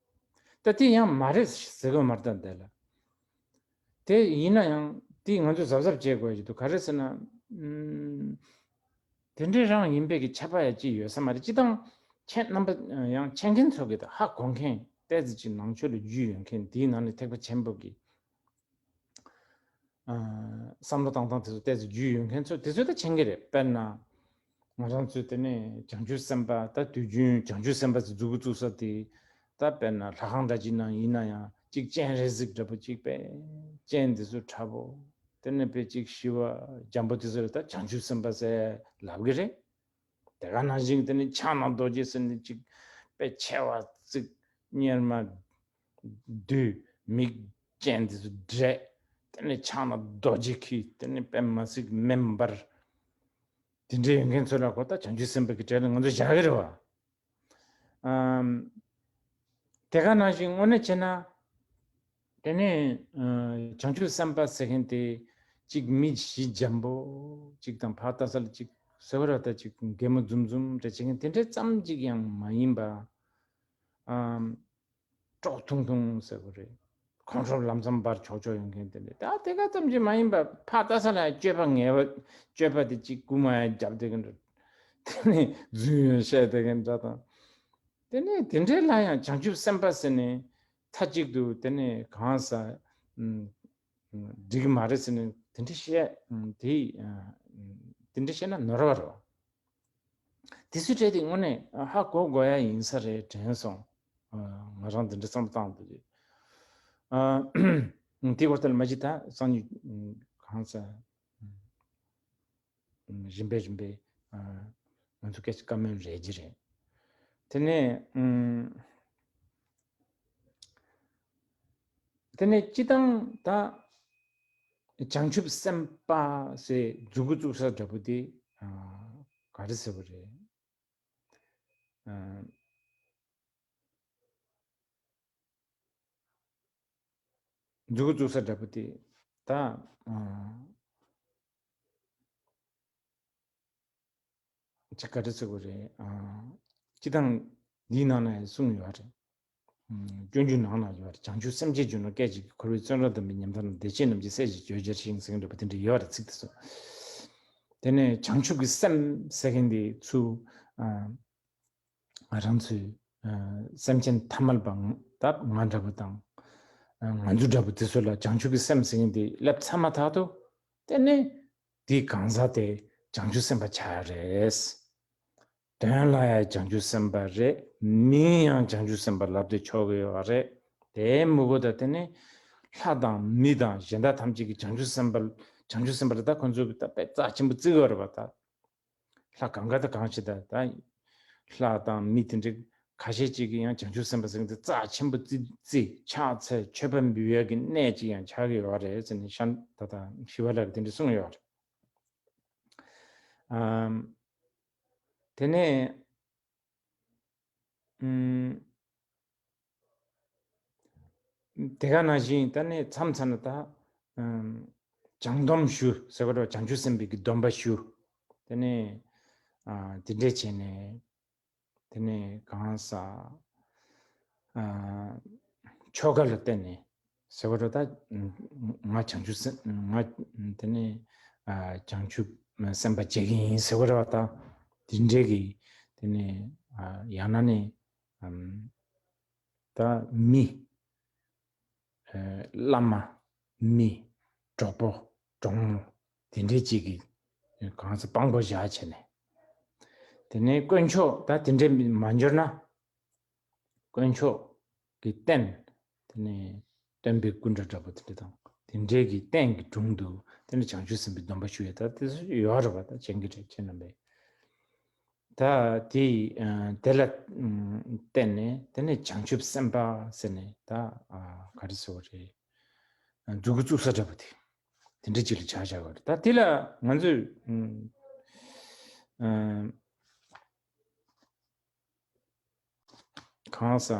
ད་དེ་ཡང་མ་རེད་ཟེར་གི་མ་རེད་ད་འདི་ལ། དེ་ཡིན་ན་ཡང་དེ་ང་ཚོས་གཟབ་གཟབ་བྱེད་དགོས་ཀྱི་འདུག་ག་རེ་ཟེར་ན། ཨུམ། དེ་འདྲའི་རང་ཡིན་པའི་གི་ཁྱབ་པ་ཡང་ཅི་ཡོད་ས་མ་རེད། སྤྱིར་བཏང་ཁྱེད་རྣམ་པ་ཡང་མཁྱེན་མཁན་ཚོ་གི་ད་ཧ་གོ་མཁན། ཏོག་ཙམ་ཅིག་ནང་ཆོས་ལ་རྒྱུས་ཡོད་མཁན། དེའི་ནང་ནས་ཐེག་པ་ཆེན་པོ་གི་ཨ། བསམ་བློ་བཏང་སྟངས་དེ་ཚོ་ཏོག་ཙམ་རྒྱུས་ཡོད་མཁན་ཚོ་དེ་ཚོས་ད་མཁྱེན་གི་རེད། དཔེར་ན། ང་རང་ཚོས་དེ་ནས་བྱང་ཆུབ་སེམས་དཔའ། ད་དུས་རྒྱུན་བྱང་ཆུབ་སེམས་དཔའ་ཟེར་མཛུབ་གུ་བཙུགས་ས་དེ། ད་དཔེར་ན་ལྷ་ཁང་འདྲ་ཅིག་ནང་ཡིན་ན་ཡང་། ཅིག་སྤྱན་རས་གཟིགས་འདྲ་པོ་ཅིག་པས། སྤྱན་དེ་ཚོ་ཁྲ་པོ། དེ་ནས་དཔེ་ཅིག་ཞི་བ་འཇམ་པོ་དེ་ཚོ་ལ་ད་བྱང་ཆུབ་སེམས་དཔའ་ཟེར་ལབ་གི་རེད། དེ་ག་ནང་བཞིན་དེ་ནས་ཕྱག་ན་རྡོ་རྗེ་ཟེར་ནས་ཅིག་དཔེ་མཆེ་བ་གཙིགས། གཉེར་མ་བསྡུས། མིག་ཅན་དེ་ཚོ་བགྲད། དེ་ནས་ཕྱག་ན་རྡོ་རྗེ་འཁྱིལ། དེ་ནས་དཔེ་མ་སྲིད་མེ་འབར། དེ་འདྲ་ཡོད་མཁན་ཚོ་ལ་གོ་ད་བྱང་ཆུབ་སེམས་དཔའ་གི་གྲས་ལ་ང་ཚོ་བཞག་གི་རེད་བ། ཨམ། དེ་ག་ནང་བཞིན་དངོས་གནས་བྱས་ན། དེ་ནས་ཨ། བྱང་ཆུབ་སེམས་དཔའ་ཟེར་མཁན་དེ་ཅིག་མི་གཞི་འཇམ་པོ་ཅིག་དང་། ཕར་ལྟ་ས་ལ་ཅིག་ཟེར་བ་ར་ད་ཅིག་གད་མོ་འཛུམ་འཛུམ་འདྲ་བྱེད་མཁན་དེ་འདྲ་ཙམ་ཅིག་ཡང་མ་ཡིན་པ། ཨམ། དཀྲོག་ཐུང་ཐུང་ཟེར་དགོས་རེད། ཁོང་ཁྲོ་ལམ་སང་འབར་ཆོག་ཆོག་ཡོང་མཁན་དེ་འདྲ། ད་དེ་ག་ཙམ་གྱིས་མ་ཡིན་པ། ཕར་ལྟ་ས་ལ་སྤྱོད་པ་ངན་པ། སྤྱོད་པ་དེ་གཅིག་རྐུ་མ་ཡང་རྒྱབ་བསྡད་མཁན་འདྲ། དེ་ནས་རྫུན་ཡང་བཤད་བསྡད་མཁན་འདྲ་དང་། དེ་ནས་དེ་འདྲའི་ལ་ཡང་བྱང་ཆུབ་སེམས་དཔའ་ཟེར་ནས་མཐའ་གཅིག་ཏུ་དེ་ནས་གང་ཟག་འགྲིག་གི་མ་རེད་ཟེར་ནས་དེ་འདྲ་བཤད། དེ་དེ་འདྲ་བཤད་ན་ནོར་བ་རེད། དེ་ཚོའི་གྲས་དེ་དངོས་གནས་ཧ་གོ་དགོས་ཡ་ཡིན་ས་རེད་དྲན་སོང་། ང་རང་འདི་འདྲ་བསམ་བློ་བཏང་འདུག་དེ་སྐོར་དེ་ལ་མ་གཞི་ད་སང་ཉིན་གང་ས་རིམ་པས་རིམ་པས་ང་ཚོ་སྐད་ཆ་བཀའ་མོལ་རེད་ཀྱི་རེད། དེ་ནས་དེ་ནས་སྤྱིར་བཏང་ད་བྱང་ཆུབ་སེམས་དཔའ་ཟེར་མཛུབ་གུ་བཙུགས་ས་འདྲ་པོ་དེ་ག་རེ་ཟེར་བ་རེད། མཛུབ་གུ་བཙུགས་ས་འདྲ་པོ་དེ་ད། ཅིག་ག་རེ་ཟེར་དགོས་རེད། ཨ། སྤྱིར་བཏང་འདིའི་ནང་ན་ཡང་གསུངས་ཡོད་རེད། ཨ། སྤྱོད་འཇུག་ནང་ན་ཡོད་རེད། བྱང་ཆུབ་སེམས་བསྐྱེད་བྱུང་ན། སྐད་ཅིག་གིས་འཁོར་བའི་བཙོན་རར་བསྡམས་པའི་ཉམ་ཐག་རྣམས། བདེ་སྐྱིད་རྣམས་ཀྱི་སྲས་ཀྱིས་བརྗོད་བྱར་ཤིང་། ཟེར་མཁན་འདྲ་པོ་དེ་འདྲ་ཡོད་རེད། ཚིག་དེ་ཚོ། དེ་ནས་བྱང་ཆུབ་ཀྱི་སེམས་ཟེར་མཁན་དེ་ཚུར། ཨ། ང་རང་ཚོའི། ཨ། སེམས་ཅན་ཐ་མལ་པ་ད་ང་འདྲ་པོ་དང་། ཨ། ང་ཚོ་འདྲ་པོ་དེ་ཚོ་ལ་བྱང་ཆུབ་ཀྱི་སེམས་ཟེར་མཁན་དེ་སླེབས་ཚར་མ་ཐག་ཏུ། དེ་ནས་དེའི་གང་ཟག་དེ་བྱང་ཆུབ་སེམས་དཔའ་ཆགས་རེད། དོན་ལ་ཡང་བྱང་ཆུབ་སེམས་དཔའ་རེད། མིང་ཡང་བྱང་ཆུབ་སེམས་དཔའ་ལབ་སྟེ་ཆོག་གི་ཡོད་རེད། དེའི་མུ་གོ་ད་དེ་ནས་ལྷ་དང་མི་དང་གཞན་དག་ཐམས་ཅད་ཀྱིས་བྱང་ཆུབ་སེམས་དཔའ། བྱང་ཆུབ་སེམས་དཔའ་ལ་ད་ཁོ་ཚོ་གིས་ད་དཔེ་རྩ་ཆེན་པོ་བརྩི་གི་ཡོད་རེད་པ། ད་ལྷ་གང་ག་ད་གང་ཞིག་ད་ད་ལྷ་དང་མི་དེ་འདྲ་ཁ་ཤས་ཅིག་གིས་ཡང་བྱང་ཆུབ་སེམས་དཔའ་ཟེར་མཁན་དེ་རྩ་ཆེན་པོ་བརྩི་བརྩི། ཕྱག་འཚལ་མཆོད་པ་འབུལ་ཡག་གི་གནས་ཅིག་ཡང་ཆགས་ཀྱི་ཡོད་རེད་ཟེར་ནས་ཤན་ད་ད་ཞི་བ་ལྷ་གིས་དེ་འདྲ་གསུངས་ཡོད་རེད། ཨམ། དེ་ནས་ཨམ། དེ་ག་ནང་བཞིན་ད་ནི་མཚམས་མཚམས་ན་ད། ཨམ། བྱང་སྡོམ་ཞུ་ཟེར་བ་རེད། བྱང་ཆུབ་སེམས་དཔའི་གི་སྡོམ་པ་ཞུ། དེ་ནས། ཨ། དེ་འདྲས་བྱས་ནས། དེ་ནས་གང་ཟག་ཨ། ཆོ་ག་ལ་བརྟེན་ནས་ཟེར་བ་རེད། ད་ང་བྱང་ཆུབ་སེམས། ང་དེ་ནས། ཨ། བྱང་ཆུབ་སེམས་དཔའ་བྱེད་ཀྱི་ཡིན་ཟེར་བ་རེད་པ། ད་དེ་འདྲས་ཀྱི་དེ་ནས། ཨ། ཡང་ན་ནི། ཨམ། ད་མི། ཨ། བླ་མ། མི། གྲོགས་པོ། གྲོགས་མོ། དེ་འདྲའི་གཅིག་གིས་གང་ཟག་དཔང་པོ་བཞག་བྱས་ནས། དེ་ནས་དཀོན་མཆོག་ད་དེ་འདྲའི་མ་འབྱོར་ན། དཀོན་མཆོག་གི་རྟེན། དེ་ནས་སྟོན་པའི་སྐུ་འདྲ་འདྲ་པོ་དེ་འདྲ་དང་དེ་འདྲའི་གི་རྟེན་གྱི་དྲུང་དུ་དེ་ནས་བྱང་ཆུབ་སེམས་དཔའི་སྡོམ་པ་ཞུ་ཡས་ད་དེ་ཚོ་ཡོད་རེད་པ། ད་སྤྱན་གྱིས་རེད་ཁྱེད་རྣམ་པས། ད་དེ་དེ་ལ་བརྟེན་ནས་དེ་ནས་བྱང་ཆུབ་སེམས་དཔའ་ཟེར་ནས་ད་ག་རེ་ཟེར་བ་རེད། མཛུབ་གུ་བཙུགས་ས་འདྲ་པོ་དེ་དེ་འདྲ་ཅིག་ལ་ཆ་བཞག་པ་རེད། ད་དེ་ལ་ང་ཚོས་གང་ཟག་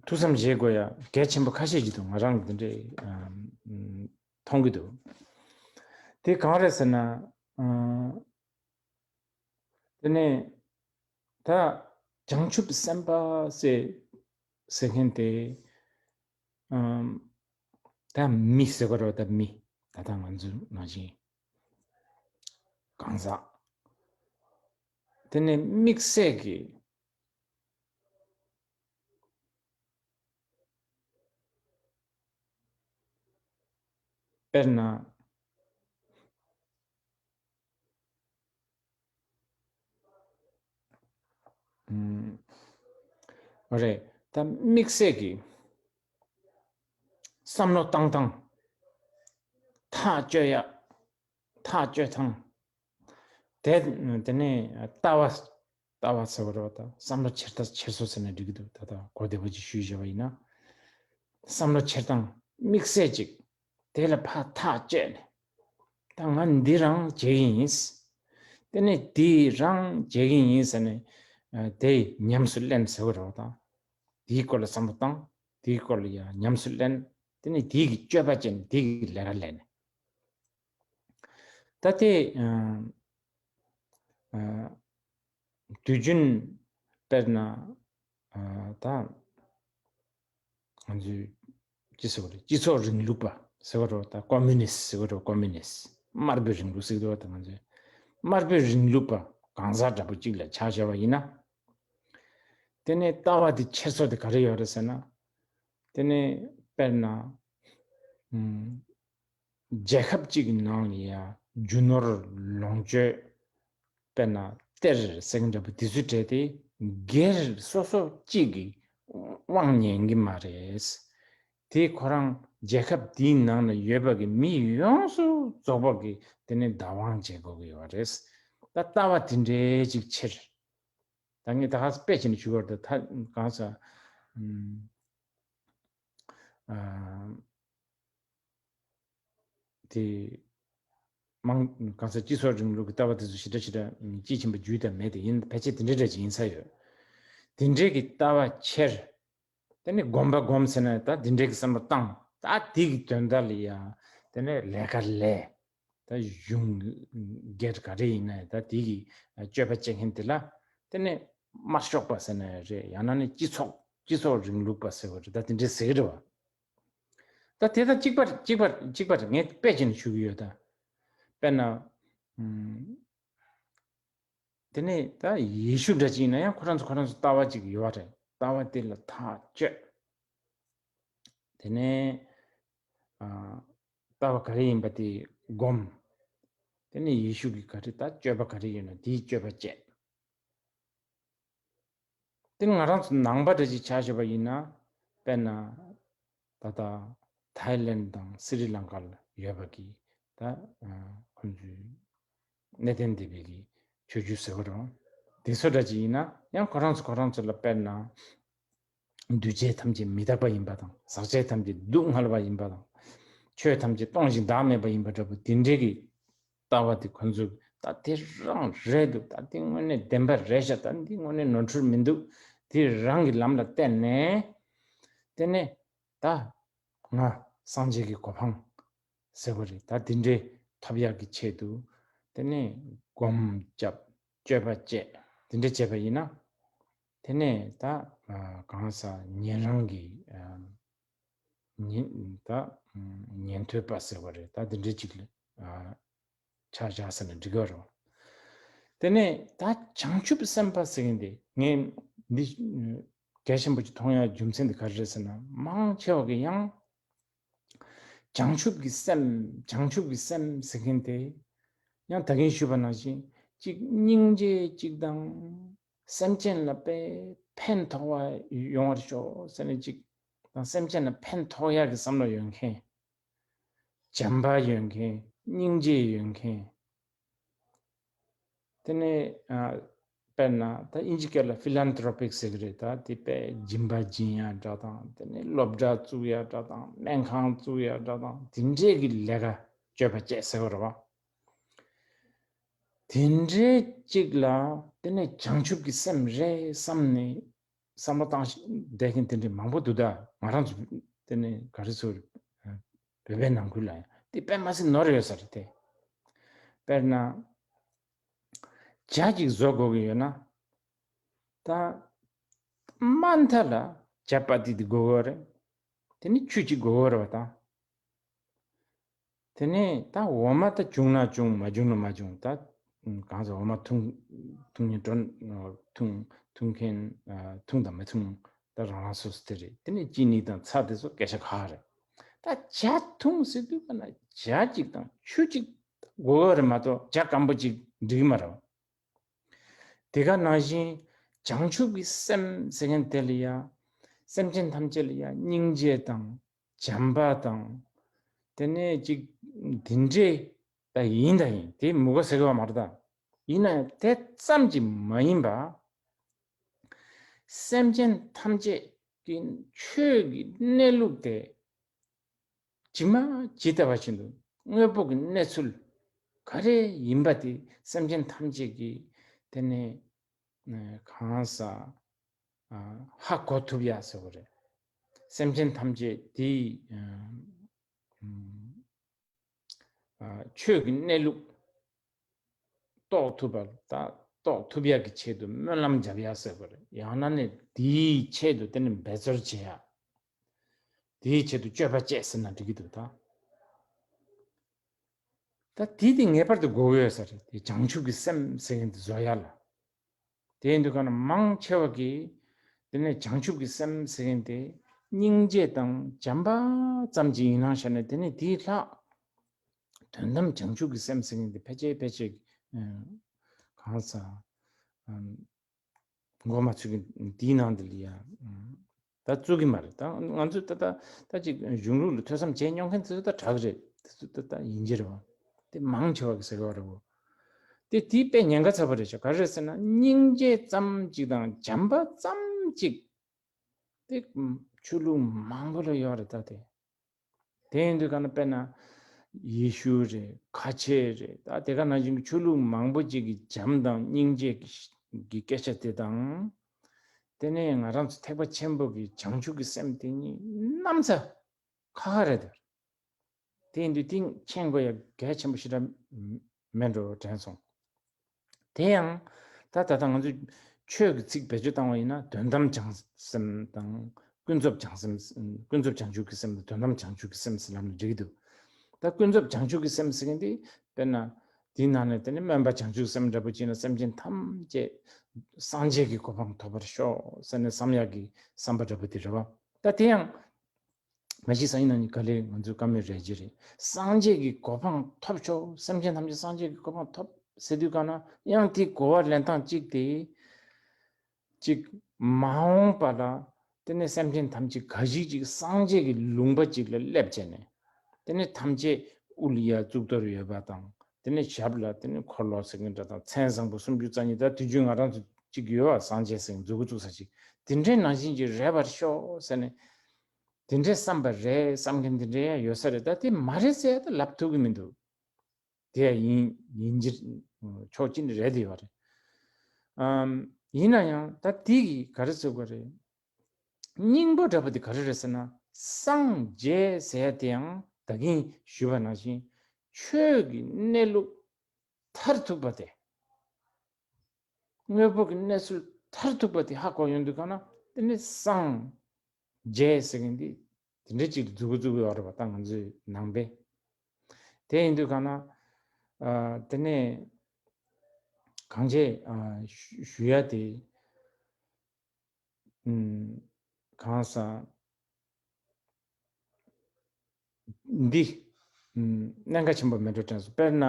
ཐུགས་བསམ་བཞེས་དགོས་ཡ་གལ་ཆེན་པོ་ཁ་ཤས་ཅིག་འདུག་ང་རང་གི་འདི་འདྲའི་མཐོང་གི་འདུག་དེ་གང་རེད་ཟེར་ན། དེ་ནས་ད་བྱང་ཆུབ་སེམས་དཔའ་ཟེར་ཟེར་མཁན་དེ། ད་མི་ཟེར་བ་རེད། ད་མི་ད་ལྟ་ང་ཚོའི་ནང་བཞིན་གང་ཟག་དེ་ནས་དམིགས་བསལ་གྱི་དཔེར་ན། ཨོ་རེད། ད་དམིགས་བསལ་གྱི་བསམ་བློ་བཏང་སྟངས། ཐག་གཅོད་ཡ། ཐག་གཅོད་སྟངས། དེ་དེ་ནས་ལྟ་བ། ལྟ་བ་ཟེར་བ་རེད་པ། ད་བསམ་བློ་འཁྱེར་ཐག་འཁྱེར་སོ་ཟེར་ན་འགྲིག་གི་འདུག་ད་ལྟ་གོ་བདེ་པོ་ཅིག་ཞུས་བཞག་པ་ཡིན་ན། བསམ་བློ་འཁྱེར་སྟངས་དམིགས་བསལ་ཅིག་དེ་ལ་ཕར་ཐག་བཅད་ནས། ད་ང་འདི་རང་བྱེད་ཀྱི་ཡིན། དེ་ནས་དེ་རང་བྱེད་ཀྱི་ཡིན་ཟེར་ནས་དེ་ཉམས་སུ་ལེན་ཟེར་བ་རེད་པ། ད་དེའི་སྐོར་ལ་བསམ་བློ་བཏང་། དེའི་སྐོར་ལ་ཡང་ཉམས་སུ་ལེན། དེ་ནས་དེའི་གི་སྤྱོད་པ་བྱས་ནས་དེའི་གི་ལས་ཀ་ལས་ནས། ད་དེ་དུས་རྒྱུན་དཔེར་ན་ད་ང་ཚོས་ཅི་ཟེར་བ་རེད། སྤྱི་ཚོགས་རིང་ལུགས་པ་ཟེར་བ་རེད། ད་ཀོ་མུ་ནི་སི་ཟེར་བ་རེད། ཀོ་མུ་ནི་སི་དམར་པོའི་རིང་ལུགས་ཟེར་གྱི་འདུག་ད་ང་ཚོས་དམར་པོའི་རིང་ལུགས་པ་གང་ཟག་འདྲ་པོ་གཅིག་ལ་ཆ་བཞག་པ་ཡིན་ན། དེ་ནས་ལྟ་བ་དེ་འཁྱེར་སོ་དེ་ག་རེ་ཡོད་རེད་ཟེར་ན། དེ་ནས་དཔེར་ན། རྒྱལ་ཁབ་གཅིག་གི་ནང་ལ་ཡང་རྒྱུ་ནོར་ལོངས་སྤྱོད། དཔེར་ན་གཏེར་ཟེར་མཁན་འདྲ་པོ་དེ་ཚོའི་གྲས་དེ་སྒེར་སོ་སོ་གཅིག་གིས་དབང་ཉན་གྱི་མ་རེད། དེ་ཁོ་རང་རྒྱལ་ཁབ་དེའི་ནང་ན་ཡོད་པ་གི་མི་ཡོངས་སུ་རྫོགས་པ་གིས་དེ་ནས་བདག་དབང་བྱེད་དགོས་ཀྱི་ཡོད་རེད། ད་ལྟ་བ་དེ་འདྲའི་ཅིག་འཁྱེར། ད་ངས་ད་ག་ས་དཔེ་བྱས་ནས་ཞུ་བར་དུ་ད་གང་ཟག་ཨ། དེ་མང་གང་ཟག་སྤྱི་ཚོགས་རིང་ལུགས་ཀྱི་ལྟ་བ་དེ་ཚོ་ཞེ་དྲག་ཞེ་དྲག་དཔྱིས་ཕྱིན་པ་རྒྱུས་དང་མེད་དེ་ཡིན། ཕལ་ཆེར་དེ་འདྲའི་འདྲ་ཅིག་ཡིན་ས་ཡོད། དེ་འདྲའི་གི་ལྟ་བ་འཁྱེར། དེ་ནས་སྒོམ་པ་སྒོམ་ཟེར་ན་ད་དེ་འདྲའི་གི་བསམ་བློ་བཏང་། ད་དེ་གི་དོན་དག་ལ་ཡ་དེ་ནས་ལས་ཀ་ལས། ད་གཞུང་སྒེར་ག་རེ་ཡིན་ན་ད་དེ་གི་སྤྱོད་པ་བྱེད་མཁན་དེ་ལ་དེ་ནས་དམར་ཤོག་པ་ཟེར་ན་རེད། ཡང་ན་ནི་སྤྱི་ཚོགས་སྤྱི་ཚོགས་རིང་ལུགས་པ་ཟེར་བ་རེད། ད་དེ་འདྲའི་ཟེར་གི་རེད་བ། ད་དེ་དང་གཅིག་པ་རེད། གཅིག་པ་རེད། གཅིག་པ་རེད། ངས་དཔེ་བྱས་ནས་ཞུ་གི་ཡོད་ད། དཔེར་ན། ཨམ། དེ་ནས་ད་ཡེ་ཤུ་འདྲ་ཅིག་ཡིན་ན་ཡང་ཁོ་རང་ཚོ་ཁོ་རང་ཚོ་ལྟ་བ་ཅིག་ཡོད་རེད། ལྟ་བ་དེ་ལ་ཐག་གཅོད། དེ་ནས་ཨ། ལྟ་བ་ག་རེ་ཡིན་པ་དེ་སྒོམ། དེ་ནས་ཡེ་ཤུ་གི་ག་རེ་ད་སྤྱོད་པ་ག་རེ་ཡོད་ན་དེའི་སྤྱོད་པ་བྱེད། དེ་ང་རང་ཚོ་ནང་པ་འདྲ་ཅིག་ཆ་བཞག་པ་ཡིན་ན། དཔེར་ན། ད་ལྟ་ཐའི་ལེན་དང་སི་རི་ལང་ཀ་ལ་ཡོད་པ་གི་ད་ཁོང་ཚོའི་གནས་བརྟན་སྡེ་པའི་གི་ཆོས་བརྒྱུད་ཟེར་བ་རེད། དེ་ཚོ་འདྲ་ཅིག་ཡིན་ན་ཡང་ཁོ་རང་ཚོ་ཁོ་རང་ཚོ་ལ་དཔེར་ན། འདུས་བྱས་ཐམས་ཅད་མི་རྟག་པ་ཡིན་པ་དང་། ཟག་བཅས་ཐམས་ཅད་སྡུག་བསྔལ་བ་ཡིན་པ་དང་། ཆོས་ཐམས་ཅད་སྟོང་ཞིང་བདག་མེད་པ་ཡིན་པ་འདྲ་པོ་དེ་འདྲའི་གི་ལྟ་བ་དེ་ཁོ་ཚོས་ད་དེ་རང་རེད་འདུག་ད་དེ་དངོས་གནས་བདེན་པ་རེད་ཤག་ད་འདི་དངོས་གནས་ནོར་འཁྲུལ་མི་འདུག་དེ་རང་གི་ལམ་ལ་བསྟན་ནས། དེ་ནས་ད་ང་སངས་རྒྱས་ཀྱི་གོ་འཕང་ཟེར་བ་རེད། ད་དེ་འདྲའི་ཐོབ་ཡག་གི་ཆེད་དུ་དེ་ནས་སྒོམ་རྒྱབ། སྤྱོད་པ་བྱས། དེ་འདྲ་བྱས་པ་ཡིན་ན། དེ་ནས་ད་གང་ཟག་ཉན་རང་གི་ཉན་ད་ཉན་ཐོས་པ་ཟེར་བ་རེད། ད་དེ་འདྲའི་ཅིག་ལ་ཆ་བཞག་ཟེར་ན་འགྲིག་གི་རེད། དེ་ནས་ད་བྱང་ཆུབ་སེམས་དཔའ་ཟེར་མཁན་དེ་ངས་འདི་གལ་ཆེན་པོ་ཅིག་མཐོང་ཡག་རྒྱུ་མཚན་དེ་ག་རེ་རེད་ཟེར་ན། མང་ཆེ་བ་གི་ཡང་ བྱང་ཆུབ་ཀྱི་སེམས། བྱང་ཆུབ་ཀྱི་སེམས་ཟེར་མཁན་དེ། ཡང་ད་གིན་ཞུས་པ་ནང་བཞིན་གཅིག་སྙིང་རྗེ་གཅིག་དང་། སེམས་ཅན་ལ་དཔེ་ཕན་ཐོགས་པ་ཡོང་བར་ཤོག་ཟེར་ནས་གཅིག་དང་། སེམས་ཅན་ལ་ཕན་ཐོགས་ཡག་གི་བསམ་བློ་ཡོད་མཁན། བྱམས་པ་ཡོད་མཁན། སྙིང་རྗེ་ཡོད་མཁན། དེ་ནས་ཨ། དཔེར་ན་ད་དབྱིན་ཇི་སྐད་ལ་ཕི་ལན་ཐྲོ་པིག་ཟེར་གི་རེད། ད་དེ་དཔེ་སྦྱིན་པ་སྦྱིན་ཡ་འདྲ་དང་། དེ་ནས་སློབ་གྲྭ་བཙུགས་ཡ་འདྲ་དང་། སྨན་ཁང་བཙུགས་ཡ་འདྲ་དང་། དེ་འདྲས་ཀྱི་ལས་ཀ་སྤྱོད་པ་བྱས་ཟེར་བ་རེད་བ། དེ་འདྲས་གཅིག་ལ་དེ་ནས་བྱང་ཆུབ་ཀྱི་སེམས་རེད་བསམ་ནས། བསམ་བློ་བཏང་བསྡད་མཁན་དེ་འདྲ་མང་པོ་འདུག་ད་ང་རང་ཚོ་དེ་ནས་ག་རེ་ཟེར། བོད་པའི་ནང་ཁུལ་ལ་ཡང་དེ་དཔེ་མ་སྲིད་ནོར་ཡོད་ས་རེད་དེ། དཔེར་ན། ཇ་གཅིག་བཟོ་དགོས་ཀྱི་ཡོད་ན། ད་མ་མཐའ་ལ་ཇ་པ་ཏི་དེ་དགོས་ཀྱི་རེད། དེ་ནས་ཆུ་གཅིག་དགོས་ཀྱི་རེད་བ་ད། དེ་ནས་ད་འོ་མ་ད་བྱུང་ན་བྱུང་། མ་བྱུང་ན་མ་བྱུང་། ད་གང་ཟེར། འོ་མ་འཐུང་འཐུང་མཁན་འགྲོ། འཐུང་འཐུང་མཁན་འཐུང་དང་མི་འཐུང་ད་རང་རང་སོ་སོ་དེ་རེད། དེ་ནས་ཅི་ནི་དང་ཚྭ་དེ་ཚོ་སྐད་ཆ་ཁག་རེད། ད་ཇ་འཐུང་ཟེར་དུས་ག་ན་ཇ་གཅིག་དང་ཆུ་གཅིག་དགོས་རེད་མ་གཏོགས་ཇ་སྐམ་པོ་གཅིག་འགྲིག་གི་མ་རེད། དེ་ག་ནང་བཞིན་བྱང་ཆུབ་ཀྱི་སེམས་ཟེར་མཁན་དེ་ལ་ཡ། སེམས་ཅན་ཐམས་ཅད་ལ་ཡ་སྙིང་རྗེ་དང་། བྱམས་པ་དང་། དེ་ནས་ཅིག་དེ་འདྲས་ད་ཡིན་ད་ཡིན། དེ་མི་དགོས་ཟེར་གི་བ་མ་རེད་ད། ཡིན་ན་ཡང་དེ་ཙམ་གྱིས་མ་ཡིན་པ། སེམས་ཅན་ཐམས་ཅད་ཀྱི་ཆོས་ཀྱི་གནས་ལུགས་དེ་ཇི་མ་ཇི་ལྟ་བ་བཞིན་དུ་དངོས་པོ་གི་གནས་ཚུལ་ག་རེ་ཡིན་པ་དེ་སེམས་ཅན་ཐམས་ཅད་ཀྱིས་དེ་ནས་གང་ཟག་ཧ་གོ་ཐུབ་ཡ་ཟེར་བ་རེད། སེམས་ཅན་ཐམས་ཅད་དེའི་ཆོས་ཀྱི་གནས་ལུགས་རྟོགས་ཐུབ་པ་ད། རྟོགས་ཐུབ་ཡག་གི་ཆེད་དུ་སྨོན་ལམ་བརྒྱབ་ཡག་ཟེར་བ་རེད། ཡང་ན་ནི་དེའི་ཆེད་དུ་དེ་ནི་འབད་རྩོལ་བྱེད་ཡག་དེའི་ཆེད་དུ་སྤྱོད་པ་བྱས་ཟེར་ན་འགྲིག་གི་འདུག་ད། ད་དེ་དེ་ངེས་པར་དུ་དགོས་ཀྱི་ཡོད་ས་རེད། དེ་བྱང་ཆུབ་ཀྱི་སེམས་ཟེར་མཁན་དེ་བཟོ་ཡག་ལ། དེ་ཡིན་དུས་ག་ན་མང་ཆེ་བ་གིས་དེ་ནས་བྱང་ཆུབ་ཀྱི་སེམས་ཟེར་མཁན་དེ་སྙིང་རྗེ་དང་བྱམས་པ་ཙམ་གྱི་ཡིན་ནའང་བྱས་ན། དེ་ནས་དེའི་ལྷག་དོན་དམ་བྱང་ཆུབ་ཀྱི་སེམས་ཟེར་མཁན་དེ་ཕལ་ཆེར་ཕལ་ཆེར་གང་ཟག་མགོ་མ་ཚོས་མཁན་དེའི་ནང་དེ་ལ་ཡ། ད་བཙུགས་ཀྱི་མ་རེད། ད་ང་ཚོས་ད་ད་ད་ཅིག་གཞུང་ལུགས་ལ་ཐོས་བསམ་བྱས་མྱོང་མཁན་དེ་ཚོ་ད་དྲག་རེད། དེ་ཚོ་ད་ད་ཡིན་གྱི་རེད་བ། དེ་མང་ཆེ་བ་གི་ཟེར་གི་བ་རེད་བོ། དེ་དེའི་དཔེ་ཉེན་ཁ་ཚ་པོ་རེད་ཤག་ག་རེ་རེད་ཟེར་ན། སྙིང་རྗེ་ཙམ་ཅིག་དང་བྱམས་པ་ཙམ་ཅིག་དེ་ཆོས་ལུགས་མང་པོ་ལ་ཡོད་རེད་ད་དེ། དེ་ཡིན་དུས་ག་ན་དཔེར་ན་ཡེ་ཤུ་རེད། ཁ་ཆེ་རེད། ད་དེ་ག་ནང་བཞིན་གྱི་ཆོས་ལུགས་མང་པོ་ཅིག་གི་བྱམས་དང་སྙིང་རྗེ་གི་གི་སྐད་ཆ་དེ་དང་། དེ་ནས་ང་རང་ཚོ་ཐེག་པ་ཆེན་པོ་གི་བྱང་ཆུབ་ཀྱི་སེམས་དེ་གཉིས་གནམ་ས་ཁ་ཁ་རེད་དེ། དེ་ཡིན་དུས་དེ་མཁྱེན་དགོས་ཡ་གལ་ཆེན་པོ་ཞེ་དྲག་མེད་འགྲོ་དྲན་སོང་། དེ་ཡང་ད་ད་ལྟ་ང་ཚོས་ཆོས་ཀྱི་ཚིག་བེད་སྤྱོད་བཏང་བ་ཡིན་ན། དོན་དམ་བྱང་སེམས་དང་། ཀུན་རྫོབ་བྱང་སེམས། ཀུན་རྫོབ་བྱང་ཆུབ་ཀྱི་སེམས་དང་། དོན་དམ་བྱང་ཆུབ་ཀྱི་སེམས་ཟེར་ལབ་ནས་འགྲིག་གི་འདུག་ད་ཀུན་རྫོབ་བྱང་ཆུབ་ཀྱི་སེམས་ཟེར་མཁན་དེ་དཔེར་ན་དེའི་ནང་ནས་དེ་ནི་སྨོན་པ་བྱང་ཆུབ་སེམས་འདྲ་པོ་ཅིག་ན། སེམས་ཅན་ཐམས་ཅད་སངས་རྒྱས་ཀྱི་གོ་འཕང་ཐོབ་པར་ཤོག་ཟེར་ནས་བསམ་ཡག་གི་བསམ་པ་འདྲ་པོ་དེ་རེད་བ། ད་དེ་ཡང་མ་གཞི་སང་ཉིན་གནངས་ཉིན་ག་ལེར་ང་ཚོའི་བཀའ་མོལ་རེད་ཀྱི་རེད། སངས་རྒྱས་ཀྱི་གོ་འཕང་ཐོབ་ཤོག་སེམས་ཅན་ཐམས་ཅད་སངས་རྒྱས་ཀྱི་གོ་འཕང་ཐོབ་ཟེར་དུས་ག་ན་ཡང་དེའི་གོ་བ་ལེན་སྟངས་གཅིག་དེ། གཅིག་མ་འོངས་པ་ལ་དེ་ནས་སེམས་ཅན་ཐམས་ཅད་ག་ཞིག་ཅིག་སངས་རྒྱས་ཀྱི་ལུང་པ་ཅིག་ལ་སླེབས་བྱས་ནས། དེ་ནས་ཐམས་ཅད་དབུ་ལ་ཡ་གཙུག་ཏོར་ཡོད་པ་དང་། དེ་ནས་ཞབས་ལ་དེ་ནས་འཁོར་ལོ་ཟེར་མཁན་འདྲ་དང་། མཚན་བཟང་པོ་སུམ་ཅུ་རྩ་གཉིས། ད་དུས་རྒྱུན་ང་རང་ཚོ་གཅིག་ཡོད་པ། སངས་རྒྱས་ཟེར་མཁན་མཛུབ་གུ་བཙུགས་ས་ཅིག་དེ་འདྲའི་ནང་བཞིན་གྱི་རེད་པར་ཤོག་ཟེར་ནས། དེ་འདྲའི་བསམ་པ་རེད་བསམ་མཁན་དེ་འདྲའི་ཡང་ཡོད་ས་རེད། ད་དེ་མ་རེད་ཟེར་ཡ་ད་ལབ་ཐུབ་ཀྱི་མི་འདུག་དེ་ཡང་ཡིན་ཡིན་གྱི་ཆོག་གི་རེད་དེ་ཡོད་རེད། ཨམ། ཡིན་ན་ཡང་ད་དེ་གི་ག་རེ་ཟེར་དགོས་རེད། སྙིང་པོ་འདྲ་པོ་དེ་ག་རེ་རེད་ཟེར་ན། སངས་རྒྱས་ཟེར་ཡ་དེ་ཡང་ད་གིན་ཞུས་པ་ནང་བཞིན་ཆོས་ཀྱི་གནས་ལུགས་མཐར་ཐུག་པ་དེ། དངོས་པོ་གི་གནས་ཚུལ་མཐར་ཐུག་པ་དེ་ཧ་གོ་ཡོང་དུས་ག་ན་དེ་ནི་སངས་རྒྱས་ཟེར་མཁན་དེ་དེ་འདྲ་ཅིག་མཛུབ་གུ་བཙུགས་ཡོད་རེད་པ། ད་ང་ཚོའི་ནང་པས། དེ་ཡིན་དུས་ག་ན་ཨ། དེ་ནས་གང་བྱས་ཨ། ཞུ་ཞུ་ཡ་དེ། ཨུམ། གང་ཟག་ འདི་གནད་འགག་ཆེན་པོ་མེད་འགྲོ་དྲན་སོང་། དཔེར་ན་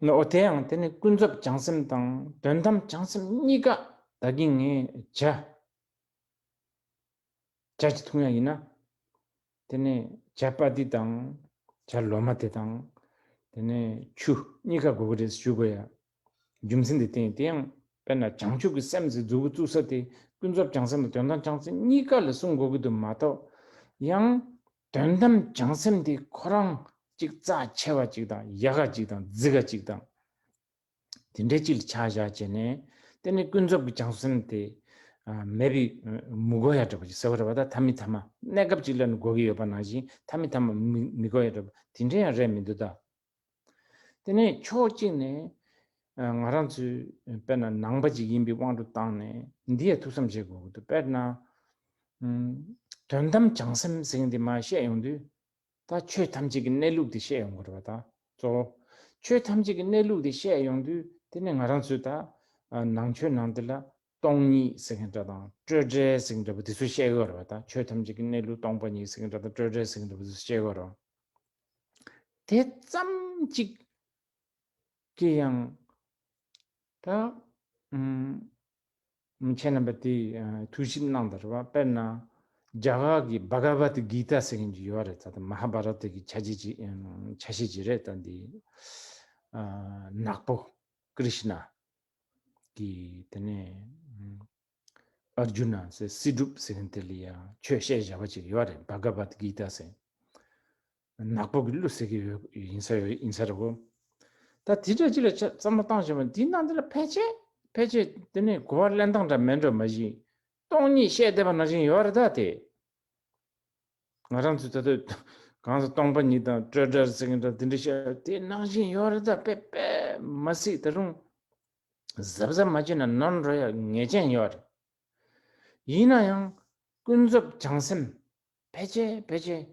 ནི་འོ་དེ་ཡང་དེ་ནི་ཀུན་རྫོབ་བྱང་སེམས་དང་དོན་དམ་བྱང་སེམས་གཉིས་ཀ་ད་གིན་ངས་བྱ་བྱ་ཅིག་འཐུང་ཡ་ཡིན་ན། དེ་ནས་བྱ་པ་ཏི་དང་བྱ་ལོ་མ་དེ་དང་། དེ་ནས་ཆུ་གཉིས་ཀ་དགོས་ཀྱི་རེད་ཞུ་དགོས་ཡ། རྒྱུ་མཚན་དེ་བསྟན་དེ་ཡང་དཔེར་ན་བྱང་ཆུབ་ཀྱི་སེམས་ཟེར་མཛུབ་གུ་བཙུགས་ས་དེ་ཀུན་རྫོབ་བྱང་སེམས་དང་དོན་དམ་བྱང་སེམས་གཉིས་ཀ་ལ་གསུང་དགོས་ཀྱི་འདུག་མ་གཏོགས། ཡང་དོན་དམ་བྱང་སེམས་དེ་ཁོ་རང་གཅིག་རྩ་ཆེ་བ་གཅིག་དང་ཡག་ག་གཅིག་དང་རྫིག་ག་གཅིག་དང་། དེ་འདྲའི་ཅིག་ལ་ཆ་བཞག་བྱས་ནས། དེ་ནི་ཀུན་རྫོབ་ཀྱི་བྱང་སེམས་དེ་ཨ་མེད་པའི་མི་དགོས་ཡ་འདྲ་པོ་ཅིག་ཟེར་བ་རེད་པ། ད་མཐའ་མི་མཐའ་མ་གནས་སྐབས་ཅིག་ལ་ནི་དགོས་ཀྱི་ཡོད་པ་ནང་བཞིན་མཐའ་མི་མཐའ་མ་མི་མི་དགོས་ཡ་འདྲ་པོ་དེ་འདྲ་ཡང་རེད་མི་འདུག་ད། དེ་ནས་ཕྱོགས་གཅིག་ནས་ཨ་ང་རང་ཚོའི་དཔེར་ན་ནང་པ་ཅིག་ཡིན་པའི་དབང་དུ་བཏང་ནས་འདི་ཡ་ཐུགས་བསམ་བཞེས་དགོས་ཀྱི་འདུག་དཔེར་ན་ཨམ་དོན་དམ་བྱང་སེམས་ཟེར་མཁན་འདི་མར་བཤད་ཡོང་དུས། ད་ཆོས་ཐམས་ཅད་ཀྱི་གནས་ལུགས་དེ་བཤད་ཡོང་གི་རེད་པ། ད་གཙོ་བོ་ཆོས་ཐམས་ཅད་ཀྱི་གནས་ལུགས་དེ་བཤད་ཡོང་དུས་དེ་ནི་ང་རང་ཚོས་ད་ཨ་ནང་ཆོས་ནང་དེ་ལ་སྟོང་ཉིད་ཟེར་མཁན་འདྲ་དང་སྤྲོས་བྲལ་ཟེར་མཁན་འདྲ་པོ་དེ་ཚོ་བཤད་ཡོད་རེད་པ། ད་ཆོས་ཐམས་ཅད་ཀྱི་གནས་ལུགས་སྟོང་པ་ཉིད་ཟེར་མཁན་འདྲ་དང་སྤྲོས་བྲལ་ཟེར་མཁན་འདྲ་པོ་དེ་ཚོ་བཤད་ཡོད་རེད་པ། དེ་ཙམ་གཅིག་གིས་ཡང་ད་ཨུམ། ཁྱེད་རྣམ་པ་དེ་ཨ་ཐུགས་ཞིབ་གནང་དང་རེད་པ། དཔེར་ན་རྒྱ་གར་གྱི་བྷ་ག་བད་གི་ཏ་ཟེར་མཁན་ཅིག་ཡོད་རེད། ད་ལྟ་མ་ཧཱ་བྷ་ར་ཏ་གི་ཆ་ཤས་ཅིག་ཨ་ཆ་ཤས་ཅིག་རེད། ད་འདི་ཨ་ནག་པོ་ཀྲིཤ་ན་གི་དེ་ནས་ཨར་ཇུ་ན་ཟེར་སྲིད་སྒྲུབ་ཟེར་མཁན་དེ་ལ་ཡང་ཆོས་བཤད་བཞག་པ་ཅིག་ཡོད་རེད། བྷ་ག་བད་གི་ཏ་ཟེར། ནག་པོ་གི་གླུ་ཟེར་གི་ཡོད་ཡིན་ས་ཡོད་ཡིན་ས་རེད་གོ། ད་དེ་འདྲ་ཅིག་ལ་ཆ་བསམ་བློ་བཏང་བྱས་པ་དེའི་ནང་དེ་ལ་ཕལ་ཆེར་ཕལ་ཆེར་དེ་ནས་གོ་བ་ལེན་སྟངས་འདྲ་མེད་འགྲོ་མ་གཞི། སྟོང་ཉིད་བཤད་བསྡད་པ་ནང་བཞིན་ཡོད་རེད་ད་དེ། ང་རང་ཚོས་ད་ལྟ་གང་ཟེར་སྟོང་པ་ཉིད་དང་སྤྲོས་བྲལ་ཟེར་མཁན་འདྲ་དེ་འདྲ་བཤད་དེ་ནང་བཞིན་ཡོད་རེད་ད། དཔེ་དཔེ་མ་སྲིད་ད་རུང་གཟབ་གཟབ་མ་བྱས་ན་ནོར་འགྲོ་ཡ་ངེས་ཅན་ཡོད་རེད། ཡིན་ན་ཡང་ཀུན་རྫོབ་བྱང་སེམས་ཕལ་ཆེར་ཕལ་ཆེར་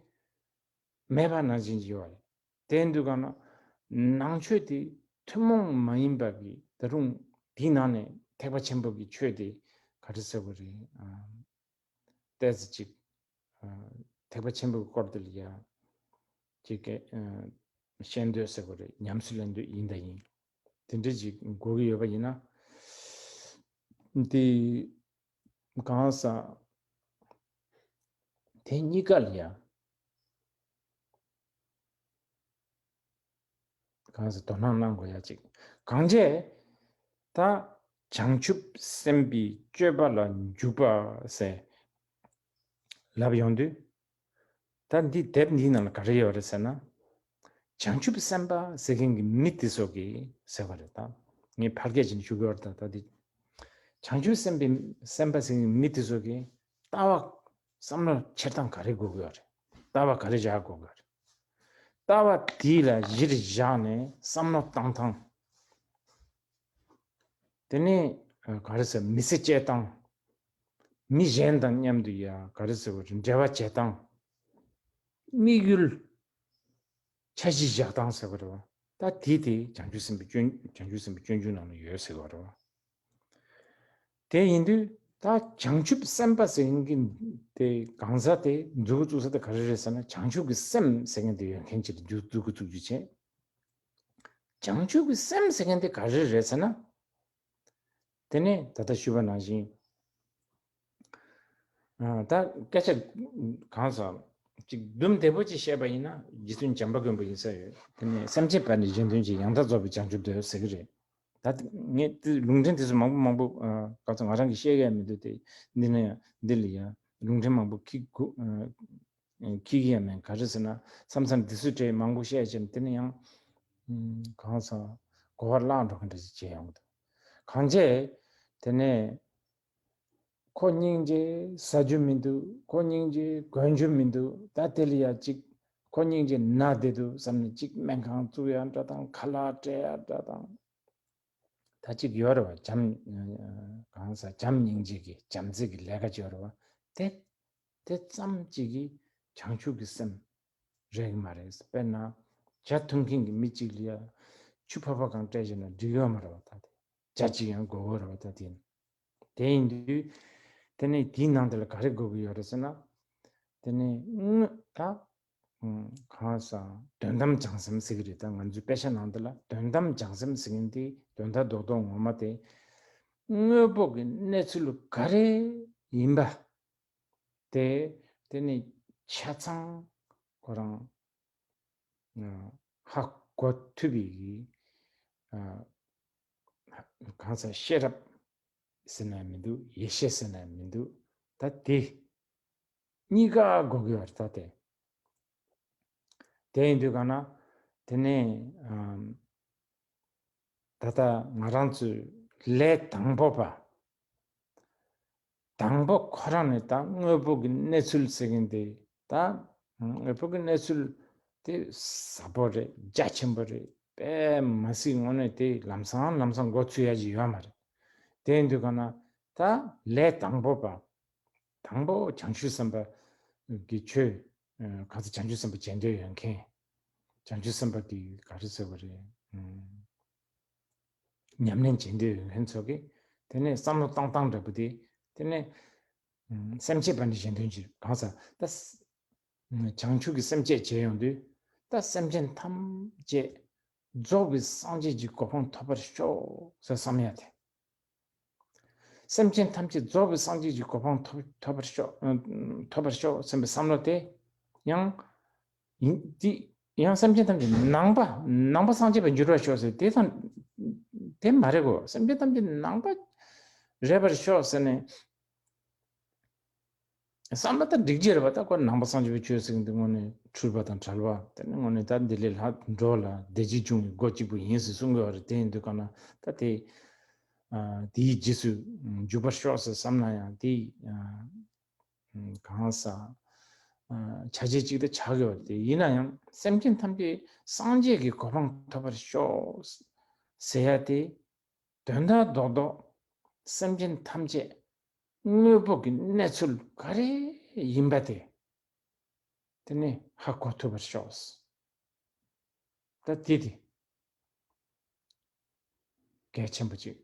མེད་པ་ནང་བཞིན་ཡོད་རེད། དེ་འདུག་ག་ན་ནང་ཆོས་དེ་ཐུན་མོང་མ་ཡིན་པ་གི་ད་རུང་དེའི་ནང་ནས་ཐེག་པ་ཆེན་པོ་གི་ཆོས་དེ་ག་རེ་ཟེར་དགོས་རེད། ཨ་ཏོག་ཙམ་ཅིག་ཨ་ཐེག་པ་ཆེན་པོའི་སྐོར་དེ་ལ་ཡ་ཅིག་གི་ཨ་ཤེས་འདོད་ཟེར་དགོས་རེད། ཉམས་སུ་ལེན་འདོད་ཡིན་ད་ཡིན། དེ་འདྲ་ཅིག་དགོས་ཀྱི་ཡོད་པ་ཡིན་ན། དེ་གང་ཟག་དེ་གཉིས་ཀ་ལ་ཡ། གང་ཟེར་དོ་སྣང་གནང་དགོས་ཡ་ཅིག་གང་བྱས། ད་བྱང་ཆུབ་སེམས་དཔའི་སྤྱོད་པ་ལ་འཇུག་པ་ཟེར་ལབ་ཡོང་དུས། ད་འདི་དེབ་འདིའི་ནང་ལ་ག་རེ་ཡོད་རེད་ཟེར་ན། བྱང་ཆུབ་སེམས་དཔའ་ཟེར་མཁན་གྱི་མི་དེ་ཚོ་གིས་ཟེར་བ་རེད་ད། ངས་ཕལ་སྐད་ཅིག་ཞུ་གི་ཡོད་རེད་ད། ད་འདི་བྱང་ཆུབ་སེམས་དཔའི་སེམས་དཔའ་ཟེར་མཁན་གྱི་མི་དེ་ཚོ་གིས་ལྟ་བ་བསམ་བློ་འཁྱེར་སྟངས་ག་རེ་དགོས་ཀྱི་ཡོད་རེད། ལྟ་བ་ག་རེ་བཞག་དགོས་ཀྱི་ཡོད་རེད། ལྟ་བ་དེ་ལ་གཞིར་བཞག་ནས་བསམ་བློ་བཏང་སྟངས། དེ་ནས་ག་རེ་ཟེར་མི་ཚེ་སྐྱེལ་སྟངས། མི་གཞན་དང་མཉམ་དུ་ཡ་ག་རེ་ཟེར་བ་རེད་འབྲེལ་བ་བྱེད་སྟངས། དམིགས་ཡུལ་འཆར་གཞི་བཞག་སྟངས་ཟེར་བ་རེད་བ། ད་དེ་དེ་བྱང་ཆུབ་སེམས་དཔའི་སྤྱོད་བྱང་ཆུབ་སེམས་དཔའི་སྤྱོད་འཇུག་ནང་ལ་ཡོད་ཟེར་བ་རེད་བ། དེ་ཡིན་དུས་ད་བྱང་ཆུབ་སེམས་དཔའ་ཟེར་མཁན་དེ་གང་ཟག་དེ་མཛུབ་གུ་བཙུགས་ས་དེ་ག་རེ་རེད་ཟེར་ན། བྱང་ཆུབ་ཀྱི་སེམས་ཟེར་མཁན་དེ་ཡོད་མཁན་ཅིག་ལ་མཛུབ་གུ་བཙུགས་རྒྱུ་བྱས། བྱང་ཆུབ་ཀྱི་སེམས་ཟེར་མཁན་དེ་ག་རེ་རེད་ཟེར་ན། དེ་ནས་ད་ལྟ་ཞུས་པ་ནང་བཞིན། ཨ་ད་སྐད་ཆ་གང་ཟག་ཅིག་དུམ་བདེ་པོ་ཅིག་བཤད་པ་ཡིན་ན་རྗེ་བཙུན་བྱམས་པ་མགོན་པོ་ཡིན་ས་ཡོད། དེ་ནས་སེམས་ཅན་པ་ནི་གཞན་དོན་བྱེད། ཡང་དག་རྫོགས་པའི་བྱང་ཆུབ་འདོད་ཟེར་གི་རེད། ད་ངས་དེ་ལུང་འདྲེན་དེ་ཚོ་མང་པོ་མང་པོ་ཨ་གང་ཟག་ང་རང་གིས་བཤད་ཡ་མི་འདུག་དེ་འདི་ན་ཡང་འདི་ལ་ཡང་ལུང་འདྲེན་མང་པོ་ཁྱི་གུ་ཨ། ཁྱི་གི་ཡ་མེད་ག་རེ་ཟེར་ན་མཚམས་མཚམས་འདི་ཚོའི་གྲས་མང་པོ་བཤད་བྱས་ནས་དེ་ནི་ཡང་གང་ཟག་གོ་བ་བརླག་འགྲོ་མཁན་འདྲ་ཞིག་བྱས་ཡོང་གི་འདུག་གང་བྱས་དེ་ནས་ཁོ་སྙིང་རྗེ་ཟ་རྒྱུ་མི་འདུག་ཁོ་སྙིང་རྗེ་གོན་རྒྱུ་མི་འདུག་ད་དེ་ལ་ཡ་གཅིག་ཁོ་སྙིང་རྗེ་ན་བསྡད་འདུག་བསམ་ནས་གཅིག་སྨན་ཁང་བཙུགས་ཡ་འདྲ་དང་ཁ་ལག་སྤྲད་ཡ་འདྲ་དང་། ད་གཅིག་ཡོད་རེད་བ། བྱམས་གང་ཟག་བྱམས་སྙིང་རྗེ་གི་བྱམས་བརྩེ་གི་ལས་ཀ་ཅིག་ཡོད་རེད་བ། དེ་དེ་ཙམ་གཅིག་གིས་བྱང་ཆུབ་ཀྱི་སེམས་རེད་གི་མ་རེད། དཔེར་ན་ཇ་འཐུང་མཁན་གྱི་མི་གཅིག་ལ་ཡ་ཆུ་ཕོར་པ་གང་སྤྲད་བྱས་ན་འགྲིག་ཡོད་མ་རེད་བ། ད་དེ་ཇ་གཅིག་ཡང་དགོས་ཀྱི་རེད་བ། ད་དེ་དེ་ཡིན་དུས་དེ་ནས་དེའི་ནང་དེ་ལ་ག་རེ་དགོས་ཀྱི་ཡོད་རེད་ཟེར་ན། དེ་ནས་དངོས་ད་ གང་ཟག་དོན་དམ་བྱང་སེམས་ཟེར་གྱི་རེད། ད་ང་ཚོའི་དཔེ་ཆ་ནང་དུ་ལ་དོན་དམ་བྱང་སེམས་ཟེར་མཁན་དེ་དོན་དག་རྡོག་རྡོག་ངོ་མ་དེ་དངོས་པོ་གི་གནས་ཚུལ་ག་རེ་ཡིན་པ་དེ། དེ་ནི་ཆ་ཚང་ཁོ་རང་ཧ་གོ་ཐུབ་པའི་གི་གང་ཟག་ཤེས་རབ་ཟེར་ན་མི་འདུག་ཡེ་ཤེས་ཟེར་ན་མི་འདུག་ད་དེ་གཉིས་ཀ་གོ་གི་ཡོད་རེད། ད་དེ་དེ་ཡིན་དུས་ག་ན་དེ་ནས་ད་ལྟ་ང་རང་ཚོའི་ལས་དང་པོ་པ། དང་པོ་ཁོ་རང་ནས་ད་དངོས་པོ་གི་གནས་ཚུལ་ཟེར་མཁན་དེ། ད་དངོས་པོ་གི་གནས་ཚུལ་དེ་ཟབ་པོ་རེད། རྒྱ་ཆེན་པོ་རེད། དཔེ་མ་སྲིད་དངོས་གནས་དེ་ལམ་སང་ལམ་སང་མགོ་ཚོས་ཡ་ཅིག་ཡོད་མ་རེད། དེ་ཡིན་དུས་ག་ན་ད་ལས་དང་པོ་པ། དང་པོ་བྱང་ཆུབ་སེམས་དཔའ་གི་ཆོས། གང་ཟག་བྱང་ཆུབ་སེམས་དཔའ་བྱེད་འདོད་ཡོད་མཁན། བྱང་ཆུབ་སེམས་དཔའ་གི་ག་རེ་ཟེར་བ་རེད། ཉམས་ལེན་བྱེད་འདོད་ཡོད་མཁན་ཚོ་གིས་དེ་ནས་བསམ་བློ་བཏང་སྟངས་འདྲ་པོ་དེ། དེ་ནས་སེམས་བསྐྱེད་པ་ནི་གཞན་དོན་ཕྱིར། གང་ཟག་ད་བྱང་ཆུབ་ཀྱི་སེམས་བསྐྱེད་བྱེད་ཡོང་དུས་ད་སེམས་ཅན་ཐམས་ཅད་རྫོགས་པའི་སངས་རྒྱས་ཀྱི་གོ་འཕང་ཐོབ་པར་ཤོག་ཟེར་བསམ་ཡ་དེ། སེམས་ཅན་ཐམས་ཅད་རྫོགས་པའི་སངས་རྒྱས་ཀྱི་གོ་འཕང་ཐོབ་ཐོབ་པར་ཤོག་ཐོབ་པར་ཤོག་སེམས་པའི་བསམ་བློ་དེ་ཡང་ཡིན་དེ་ཡང་སེམས་ཅན་ཐམས་ཅད་ནང་པ་ནང་པ་སངས་རྒྱས་པར་འགྱུར་བར་ཤོག་ཟེར་དེ་དང་དེ་མ་རེད་གོ། སེམས་ཅན་ཐམས་ཅད་ནང་པ་རེད་པར་ཤོག་ཟེར་ནས། བསམ་པ་ད་འགྲིག་རྒྱུ་རེད་པ། ད་ཁོ་ནང་པ་སངས་རྒྱས་པའི་ཆོས་ཟེར་གྱི་འདུག་དངོས་གནས་འཁྲུལ་པ་དང་བྲལ་བ་དེ་ནི་དངོས་གནས་ད་འདི་ལས་ལྷག་འགྲོ་ལ་བདེ་སྐྱིད་འབྱུང་བའི་སྒོ་གཅིག་པུ་ཡིན་ཟེར་གསུང་གི་ཡོད་རེད། དེ་ཡིན་དུས་ག་ན་ད་དེ་དེའི་རྗེས་སུ་འཇུག་པར་ཤོག་ཟེར་བསམ་ན་ཡང་དེ་གང་ཟག་ཆ་བྱད་གཅིག་ད་ཆགས་ཀྱི་ཡོད་རེད། དེ་ཡིན་ན་ཡང་སེམས་ཅན་ཐམས་ཅད་སངས་རྒྱས་ཀྱི་གོ་འཕང་ཐོབ་པར་ཤོག་ཟེར་ཡ་དེ། དོན་དག་རྡོག་རྡོག་སེམས་ཅན་ཐམས་ཅད་དངོས་པོ་གི་གནས་ཚུལ་ག་རེ་ཡིན་པ་དེ། དེ་ནི་ཧ་གོ་ཐུབ་པར་ཤོག་ད་དེ་དེ་གལ་ཆེན་པོ་གཅིག་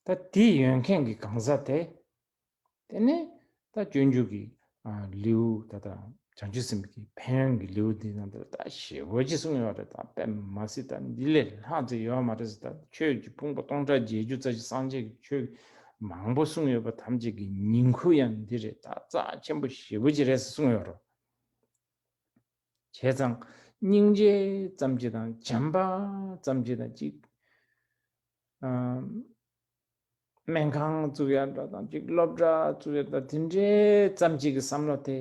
ད་དེ་ཡོད་མཁན་གྱི་གང་ཟག་དེ། དེ་ནས་ད་སྤྱོད་འཇུག་གི་ལེའུ་ད་ལྟ་བྱང་ཆུབ་སེམས་དཔའི་ཕན་ཡོན་གྱི་ལེའུ་འདི་ནང་དུ་ད་ཞེ་པོ་ཅིག་གསུངས་ཡོད་རེད། ད་དཔེ་མ་སྲིད་ད་འདི་ལས་ལྷག་ཅིག་ཡོད་མ་རེད་ཟེར། ད་ཆོས་ཀྱི་ཕུང་པོ་སྟོང་ཕྲག་བརྒྱད་ཅུ་རྩ་བཞི་སངས་རྒྱས་ཀྱི་ཆོས་མང་པོ་གསུངས་ཡོད་པ་ཐམས་ཅད་ཀྱི་ཉིང་ཁུ་ཡང་འདི་རེད། ད་རྩ་ཆེན་པོ་ཞེ་པོ་ཅིག་རེད་ཟེར་གསུངས་ཡོད་རེད། བྱས་ཙང་སྙིང་རྗེ་ཙམ་ཅིག་དང་བྱམས་པ་ཙམ་ཅིག་དང་ཅིག་སྨན་ཁང་བཙུགས་ཡ་འདྲ་དང་ཅིག་སློབ་གྲྭ་བཙུགས་ཡ་འདྲ་དེ་འདྲའི་ཙམ་ཅིག་གི་བསམ་བློ་དེ།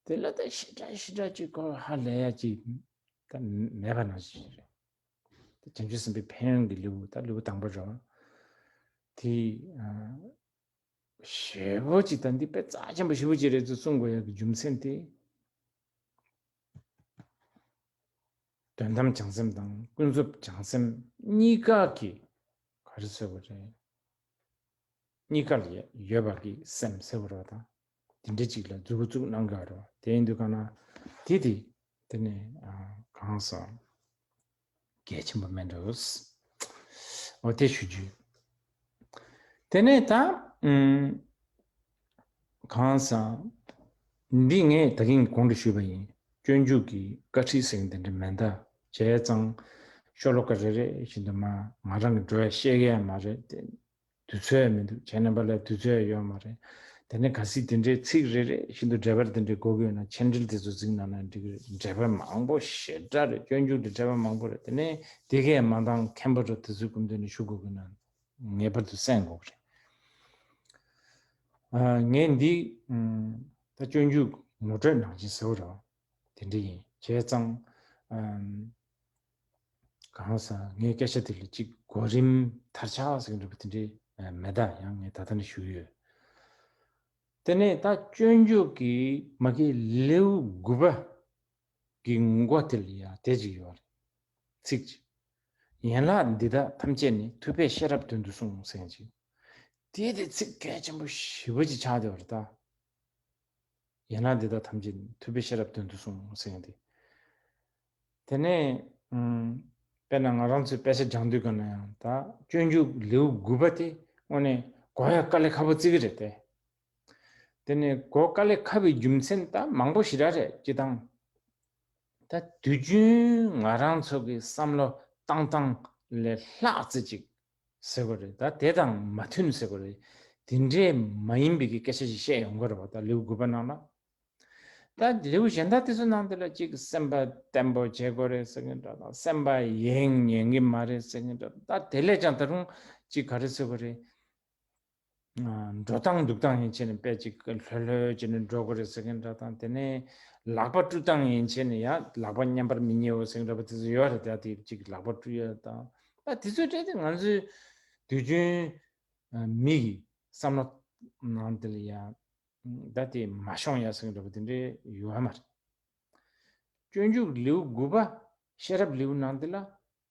དེ་ལ་ད་ཞེ་དྲག་ཞེ་དྲག་ཅིག་ཁོ་ཧ་ལས་ཡ་ཅིག་ད་མེད་པ་ནང་བཞིན་རེད། ད་བྱང་ཆུབ་སེམས་དཔའི་ཕན་ཡོན་གྱི་ལེའུ་ད་ལེའུ་དང་པོ་རེད། དེ་ཞེ་པོ་ཅིག་ད་འདི་དཔེ་རྩ་ཆེན་པོ་ཞེ་པོ་ཅིག་རེད་ཚུལ་གསུང་དགོས་ཡ་གི་རྒྱུ་མཚན་དེ། དོན་དམ་བྱང་སེམས་དང་ཀུན་རྫོབ་བྱང་སེམས་གཉིས་ཀ་གི་ག་རེ་ཟེར་བ་རེད། གཉིས་ཀ་ལ་ཡོད་པ་གི་སེམས་ཟེར་བ་རེད་པ། དང་དེ་འདྲ་ཅིག་ལ་མཛུབ་གུ་བཙུགས་གནང་གི་རེད་པ། དེ་ཡིན་དུས་ག་ན་དེ་དེ་དེ་ནས་གང་ཟག་གལ་ཆེན་པོ་མེད་འགྲོ། འོ་དེ་ཞུ་རྒྱུ། དེ་ནས་ད་ཨུམ། གང་ཟག་འདི་ངས་ད་གིན་གོང་དུ་ཞུས་པ་ཡིན། སྤྱོད་འཇུག་གི་བཀའ་ཁྲིད་ཟེར་མཁན་དེ་འདྲ་མེད་ད། བྱས་ཙང་ཤོ་ལོ་ཀ་རེ་རེ་བཞིན་དུ་མ་ང་རང་གི་འགྲོ་ཡ་བཤད་ཀྱི་ཡ་མ་རེད་དེ། དུས་ཚོད་ཡང་མི་འདུག་བྱས་ན་པ་ལ་དུས་ཚོད་ཡང་ཡོད་མ་རེད། དེ་ནས་གལ་སྲིད་དེ་འདྲའི་ཚིག་རེ་རེ་བཞིན་དུ་འགྲེལ་པར་དེ་འདྲའི་དགོས་ཀྱི་ཡོད་ན་མཆན་འགྲེལ་དེ་ཚོ་གཟིགས་གནང་ན་འགྲིག་གི་རེད། འགྲེལ་པ་མང་པོ་ཞེ་དྲག་རེད། སྤྱོད་འཇུག་དེ་འགྲེལ་པ་མང་པོ་རེད། དེ་ནས་དེ་གས་མ་འདང་མཁན་པོ་འདྲ་དེ་ཚོའི་སྐུ་མདུན་ནས་ཞུ་དགོས་ཀྱི་ན་ངེས་པར་དུ་གསན་དགོས་ཀྱི་རེད། ངས་འདི་ད་སྤྱོད་འཇུག་ངོ་སྤྲོད་ནང་བཞིན་ཟེར་བ་རེད། དེ་འདྲ་ཡིན། བྱས་ཙང་གང་ཟག་ངའི་སྐད་ཆ་དེ་ལ་གཅིག་གོ་རིམ་མཐར་ཆགས་ཟེར་གྱི་འདུག་པ་དེ་འདྲའི་མེད། ད་ཡང་ངས་ད་ལྟ་ནས་ཞུས་ཡོད། དེ་ནས་ད་སྤྱོད་འཇུག་གི་མ་གི་ལེའུ་དགུ་པ་གི་མགོ་དེ་ལ་ཡ་དེ་ཅིག་ཡོད་རེད། ཚིག་ཅིག་ཡན་ལག་འདི་དག་ཐམས་ཅད་ནི་ཐུབ་པས་ཤེས་རབ་དོན་དུ་གསུངས་ཟེར་ཅིག་དེ་དེ་ཚིག་གལ་ཆེན་པོ་ཞེ་པོ་ཅིག་ཆགས་བསྡད་པ་རེད་ད། ཡན་ལག་འདི་དག་ཐམས་ཅད་ཐུབ་པས་ཤེས་རབ་དོན་དུ་གསུངས་ཟེར་ཡང་དེ། དེ་ནས་དཔེར་ན་ང་རང་ཚོའི་དཔེ་ཆ་སྦྱང་དུས་ག་ན་ཡང་ད་སྤྱོད་འཇུག་ལེའུ་དགུ་པ་དེ་དངོས་གནས་གོ་ཡ་དཀའ་ལས་ཁག་པོ་བརྩི་གི་རེད་དེ། དེ་ནས་གོ་དཀའ་ལས་ཁག་པའི་རྒྱུ་མཚན་ད་མང་པོ་ཞེ་དྲག་རེད། སྤྱིར་བཏང་ ད་དུས་རྒྱུན་ང་རང་ཚོ་གི་བསམ་བློ་བཏང་སྟངས་ལས་ལྷག་ཙམ་ཅིག་ཟེར་དགོས་རེད། ད་དེ་དང་མ་མཐུན་ཟེར་དགོས་རེད། དེ་འདྲའི་མ་ཡིན་པའི་གི་སྐད་ཆ་ཞིག་བཤད་ཡོང་གི་རེད་བ། ད་ལེའུ་དགུ་པ་ནང་ལ། ད་ལེའུ་གཞན་དག་དེ་ཚོ་ནང་དེ་ལ་ཅིག་སེམས་པ་བརྟན་པོ་བྱེད་དགོས་རེད་ཟེར་མཁན་འདྲ་དང་། སེམས་པ་ཡེངས་ཉན་གི་མ་རེད་ཟེར་མཁན་འདྲ་དང་། ད་དེ་ལས་ཀྱང་ད་རུང་ཅིག་ག་རེ་ཟེར་དགོས་རེད། ཨ། འགྲོ་སྟངས་འདུག་སྟངས་ཡན་ཆད་ནས་དཔེ་ཅིག་ལྷོད་ལྷོད་བྱས་ནས་འགྲོ་དགོས་རེད་ཟེར་མཁན་འདྲ་དང་། དེ་ནས་ལག་པ་བཀྲུ་སྟངས་ཡན་ཆད་ནས་ཡང་ལག་པ་མཉམ་པར་མི་ཉལ་བ་ཟེར་མཁན་འདྲ་པོ་དེ་ཚོ་ཡོད་རེད། ད་དེ་ཅིག་ལག་པ་བཀྲུ་ཡ་དང་། ད་དེ་ཚོའི་གྲས་དེ་ང་ཚོའི་དུས་རྒྱུན་ཨ་མི་གི་བསམ་བློ་ནང་དེ་ལ་ཡ་ད་དེ་མ་ཤོང་ཡ་ཟེར་མཁན་འདྲ་པོ་དེ་འདྲའི་ཡོད་མ་རེད། སྤྱོད་འཇུག་ལེའུ་དགུ་པ་ཤེས་རབ་ལེའུ་ནང་དེ་ལ།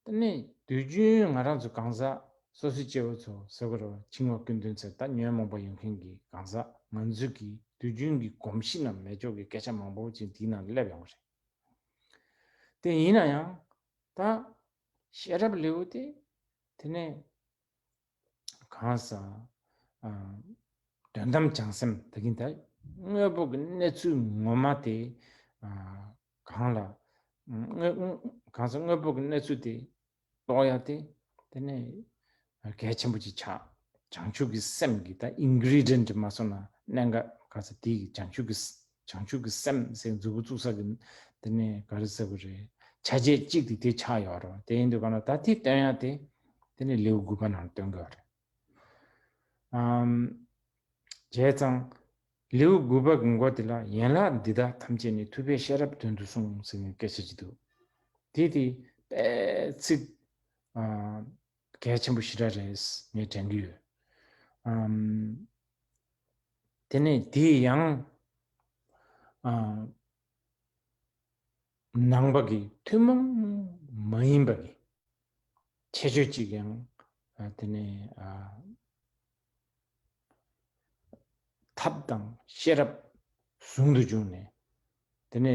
དེ་ནས་དུས་རྒྱུན་ང་རང་ཚོ་གང་ཟག་སོ་སོའི་སྐྱེ་བོ་ཚོ་ཟེར་དགོས་རེད་བ། འཆིང་བ་ཀུན་ལྡན་ཚེ་ད་ཉོན་མོངས་པ་ཡོད་མཁན་གྱི་གང་ཟག་ང་ཚོ་གི་དུས་རྒྱུན་གྱི་གོམས་གཤིས་ནང་མེད་ཕྱོགས་ཀྱི་སྐད་ཆ་མང་པོ་ཅིག་འདིའི་ནང་སླེབས་ཡོང་གི་རེད། དེ་ཡིན་ན་ཡང་ད་ཤེས་རབ་ལེའུ་དེ་དེ་ནས་གང་ཟག་ཨ། དོན་དམ་བྱང་སེམས་ད་གིན་ད་དངོས་པོ་གི་གནས་ཚུལ་ངོ་མ་དེ་ཨ། གང་ལ་དངོས་གང་ཟག་དངོས་པོ་གི་གནས་ཚུལ་དེ་རྟོགས་ཡ་དེ་དེ་ནས་གལ་ཆེན་པོ་ཅིག་ཆགས། བྱང་ཆུབ་ཀྱི་སེམས་ཀྱི་ད་ཨིན་གྷི་རི་ཌི་ཡན་ཊི་མ་སོང་ན་གནད་འགག་ག་ས་དེ་གི་བྱང་ཆུབ་ཀྱི་བྱང་ཆུབ་ཀྱི་སེམས་ཟེར་མཛུབ་གུ་བཙུགས་ས་གི་དེ་ནས་ག་རེ་ཟེར་དགོས་རེད། ཆ་བྱད་གཅིག་དེ་དེ་ཆགས་ཡོད་རེད། དེ་ཡིན་དུས་ག་ན་ད་དེ་སྟོན་ཡ་དེ་དེ་ནས་ལེའུ་དགུ་པ་ནང་སྟོན་དགོས་རེད། ཨམ། བྱས་ཙང་ལེའུ་དགུ་པ་གི་མགོ་དེ་ལ་ཡན་ལག་འདི་དག་ཐམས་ཅད་ནི་ཐུབ་པས་ཤེས་རབ་དོན་དུ་གསུངས་ཟེར་ནས་སྐད་ཆ་ཅིག་འདུག་དེ་དེ་དཔེ་ཚིག་ཨ། གལ་ཆེན་པོ་ཞེ་དྲག་རེད་ངས་དྲན་གྱི་ཡོད། ཨམ། དེ་ནས་དེ་ཡང་ཨ། ནང་པ་གི་ཐུན་མོང་མ་ཡིན་པ་གི་ཁྱད་ཆོས་ཅིག་ཡང་ཨ། དེ་ནས་ཨ། ཐབས་དང་ཤེས་རབ་ཟུང་དུ་བྱུང་ནས། དེ་ནས་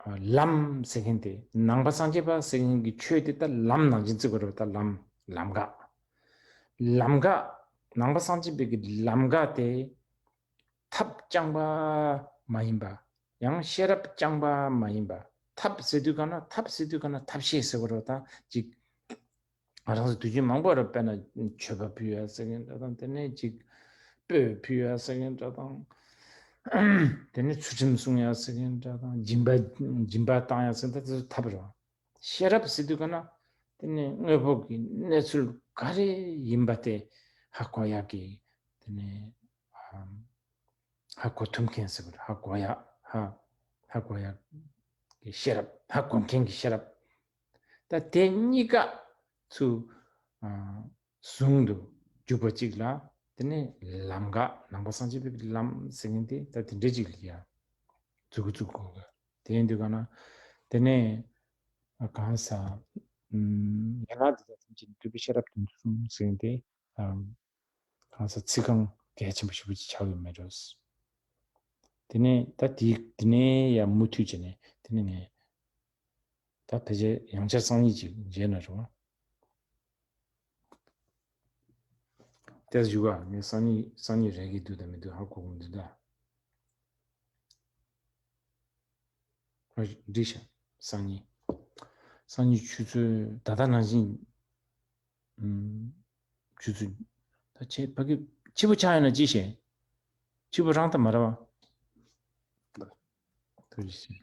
ཨ། ལམ་ཟེར་མཁན་དེ་ནང་པ་སངས་རྒྱས་པ་ཟེར་མཁན་གྱི་ཆོས་དེ་ད་ལམ་ནང་བཞིན་བརྩི་དགོས་རེད་པ། ད་ལམ་ལམ་ཀ་ལམ་ཀ་ནང་པ་སངས་རྒྱས་པའི་གི་ལམ་ཀ་དེ་ཐབས་རྐྱང་པ་མ་ཡིན་པ། ཡང་ཤེས་རབ་རྐྱང་པ་མ་ཡིན་པ། ཐབས་ཟེར་དུས་ག་ན་ཐབས་ཟེར་དུས་ག་ན་ཐབས་ཤེས་ཟེར་དགོས་རེད་པ། ད་ཅིག་ང་རང་ཚོ་དུས་རྒྱུན་མང་པོ་རེད། དཔེར་ན་མཆོད་པ་ཕུལ་ཡ་ཟེར་མཁན་འདྲ་དང་། དེ་ནས་ཅིག་སྤོས་ཕུལ་ཡ་ཟེར་མཁན་འདྲ་དང་། དེ་ནས་ཚུལ་ཁྲིམས་སྲུང་ཡ་ཟེར་མཁན་འདྲ་དང་། སྦྱིན་པ་སྦྱིན་པ་བཏང་ཡ་ཟེར་མཁན་དེ་ཚོ་ཐབས་རེད་པ། ཤེས་རབ་ཟེར་དུས་ག་ན་དེ་ནས་དངོས་པོ་གི་གནས་ཚུལ་ག་རེ་ཡིན་པ་དེ་ཧ་གོ་ཡག་གི་དེ་ནས་ཧ་གོ་ཐུབ་མཁན་ཟེར་བ་རེད། ཧ་གོ་ཡག་ཧ་ཧ་གོ་ཡག་གི་ཤེས་རབ། ཧ་གོ་མཁན་གྱི་ཤེས་རབ། ད་དེ་གཉིས་ཀ་ཚུར་ཨ། ཟུང་དུ་འཇུག་པ་གཅིག་ལ་དེ་ནས་ལམ་ཀ་ནང་པ་སངས་རྒྱས་པའི་ལམ་ཟེར་མཁན་དེ་ད་དེ་འདྲ་གཅིག་ལ་ཡ་མཛུབ་གུ་བཙུགས་དགོས་གི། དེ་ཡིན་དུས་ག་ན་དེ་ནས་གང་ཟག་ཡན་ལག་འདི་དག་ཐམས་ཅད་ནི་ཐུབ་པས་ཤེས་རབ་དོན་དུ་གསུངས་ཟེར་མཁན་དེ། གང་ཟག་ཚིག་རྐང་གལ་ཆེན་པོ་ཞེ་པོ་ཅིག་ཆགས་ཡོད་མེད་འགྲོ། དེ་ནས་ད་དེ་དེ་ནས་ཡང་མུ་མཐུད་བྱས་ནས་དེ་ནས་ངས་ད་ཕལ་ཆེར་ཡང་བསྐྱར་སང་ཉིན་ཅིག་མཇལ་ན་རུང་། ཏེས་ཞུ་ག་ངས་སང་ཉིན་སང་ཉིན་རེ་གི་འདུག་དང་མི་འདུག་ཧ་གོ་གི་འདུག་ད། འགྲིག་ཤག་སང་ཉིན། སང་ཉིན་ཆུ་ཚོད་ད་ལྟ་ནང་བཞིན། ཨུམ། ཆུ་ཚོད། ད་ཆེ་ཕ་གི་ཕྱི་པོ་ཆགས་ཡོད་ན་ཅི་བྱེད། ཕྱི་པོ་རང་ད་མ་ར་བ། ཐུགས་རྗེ་ཆེ།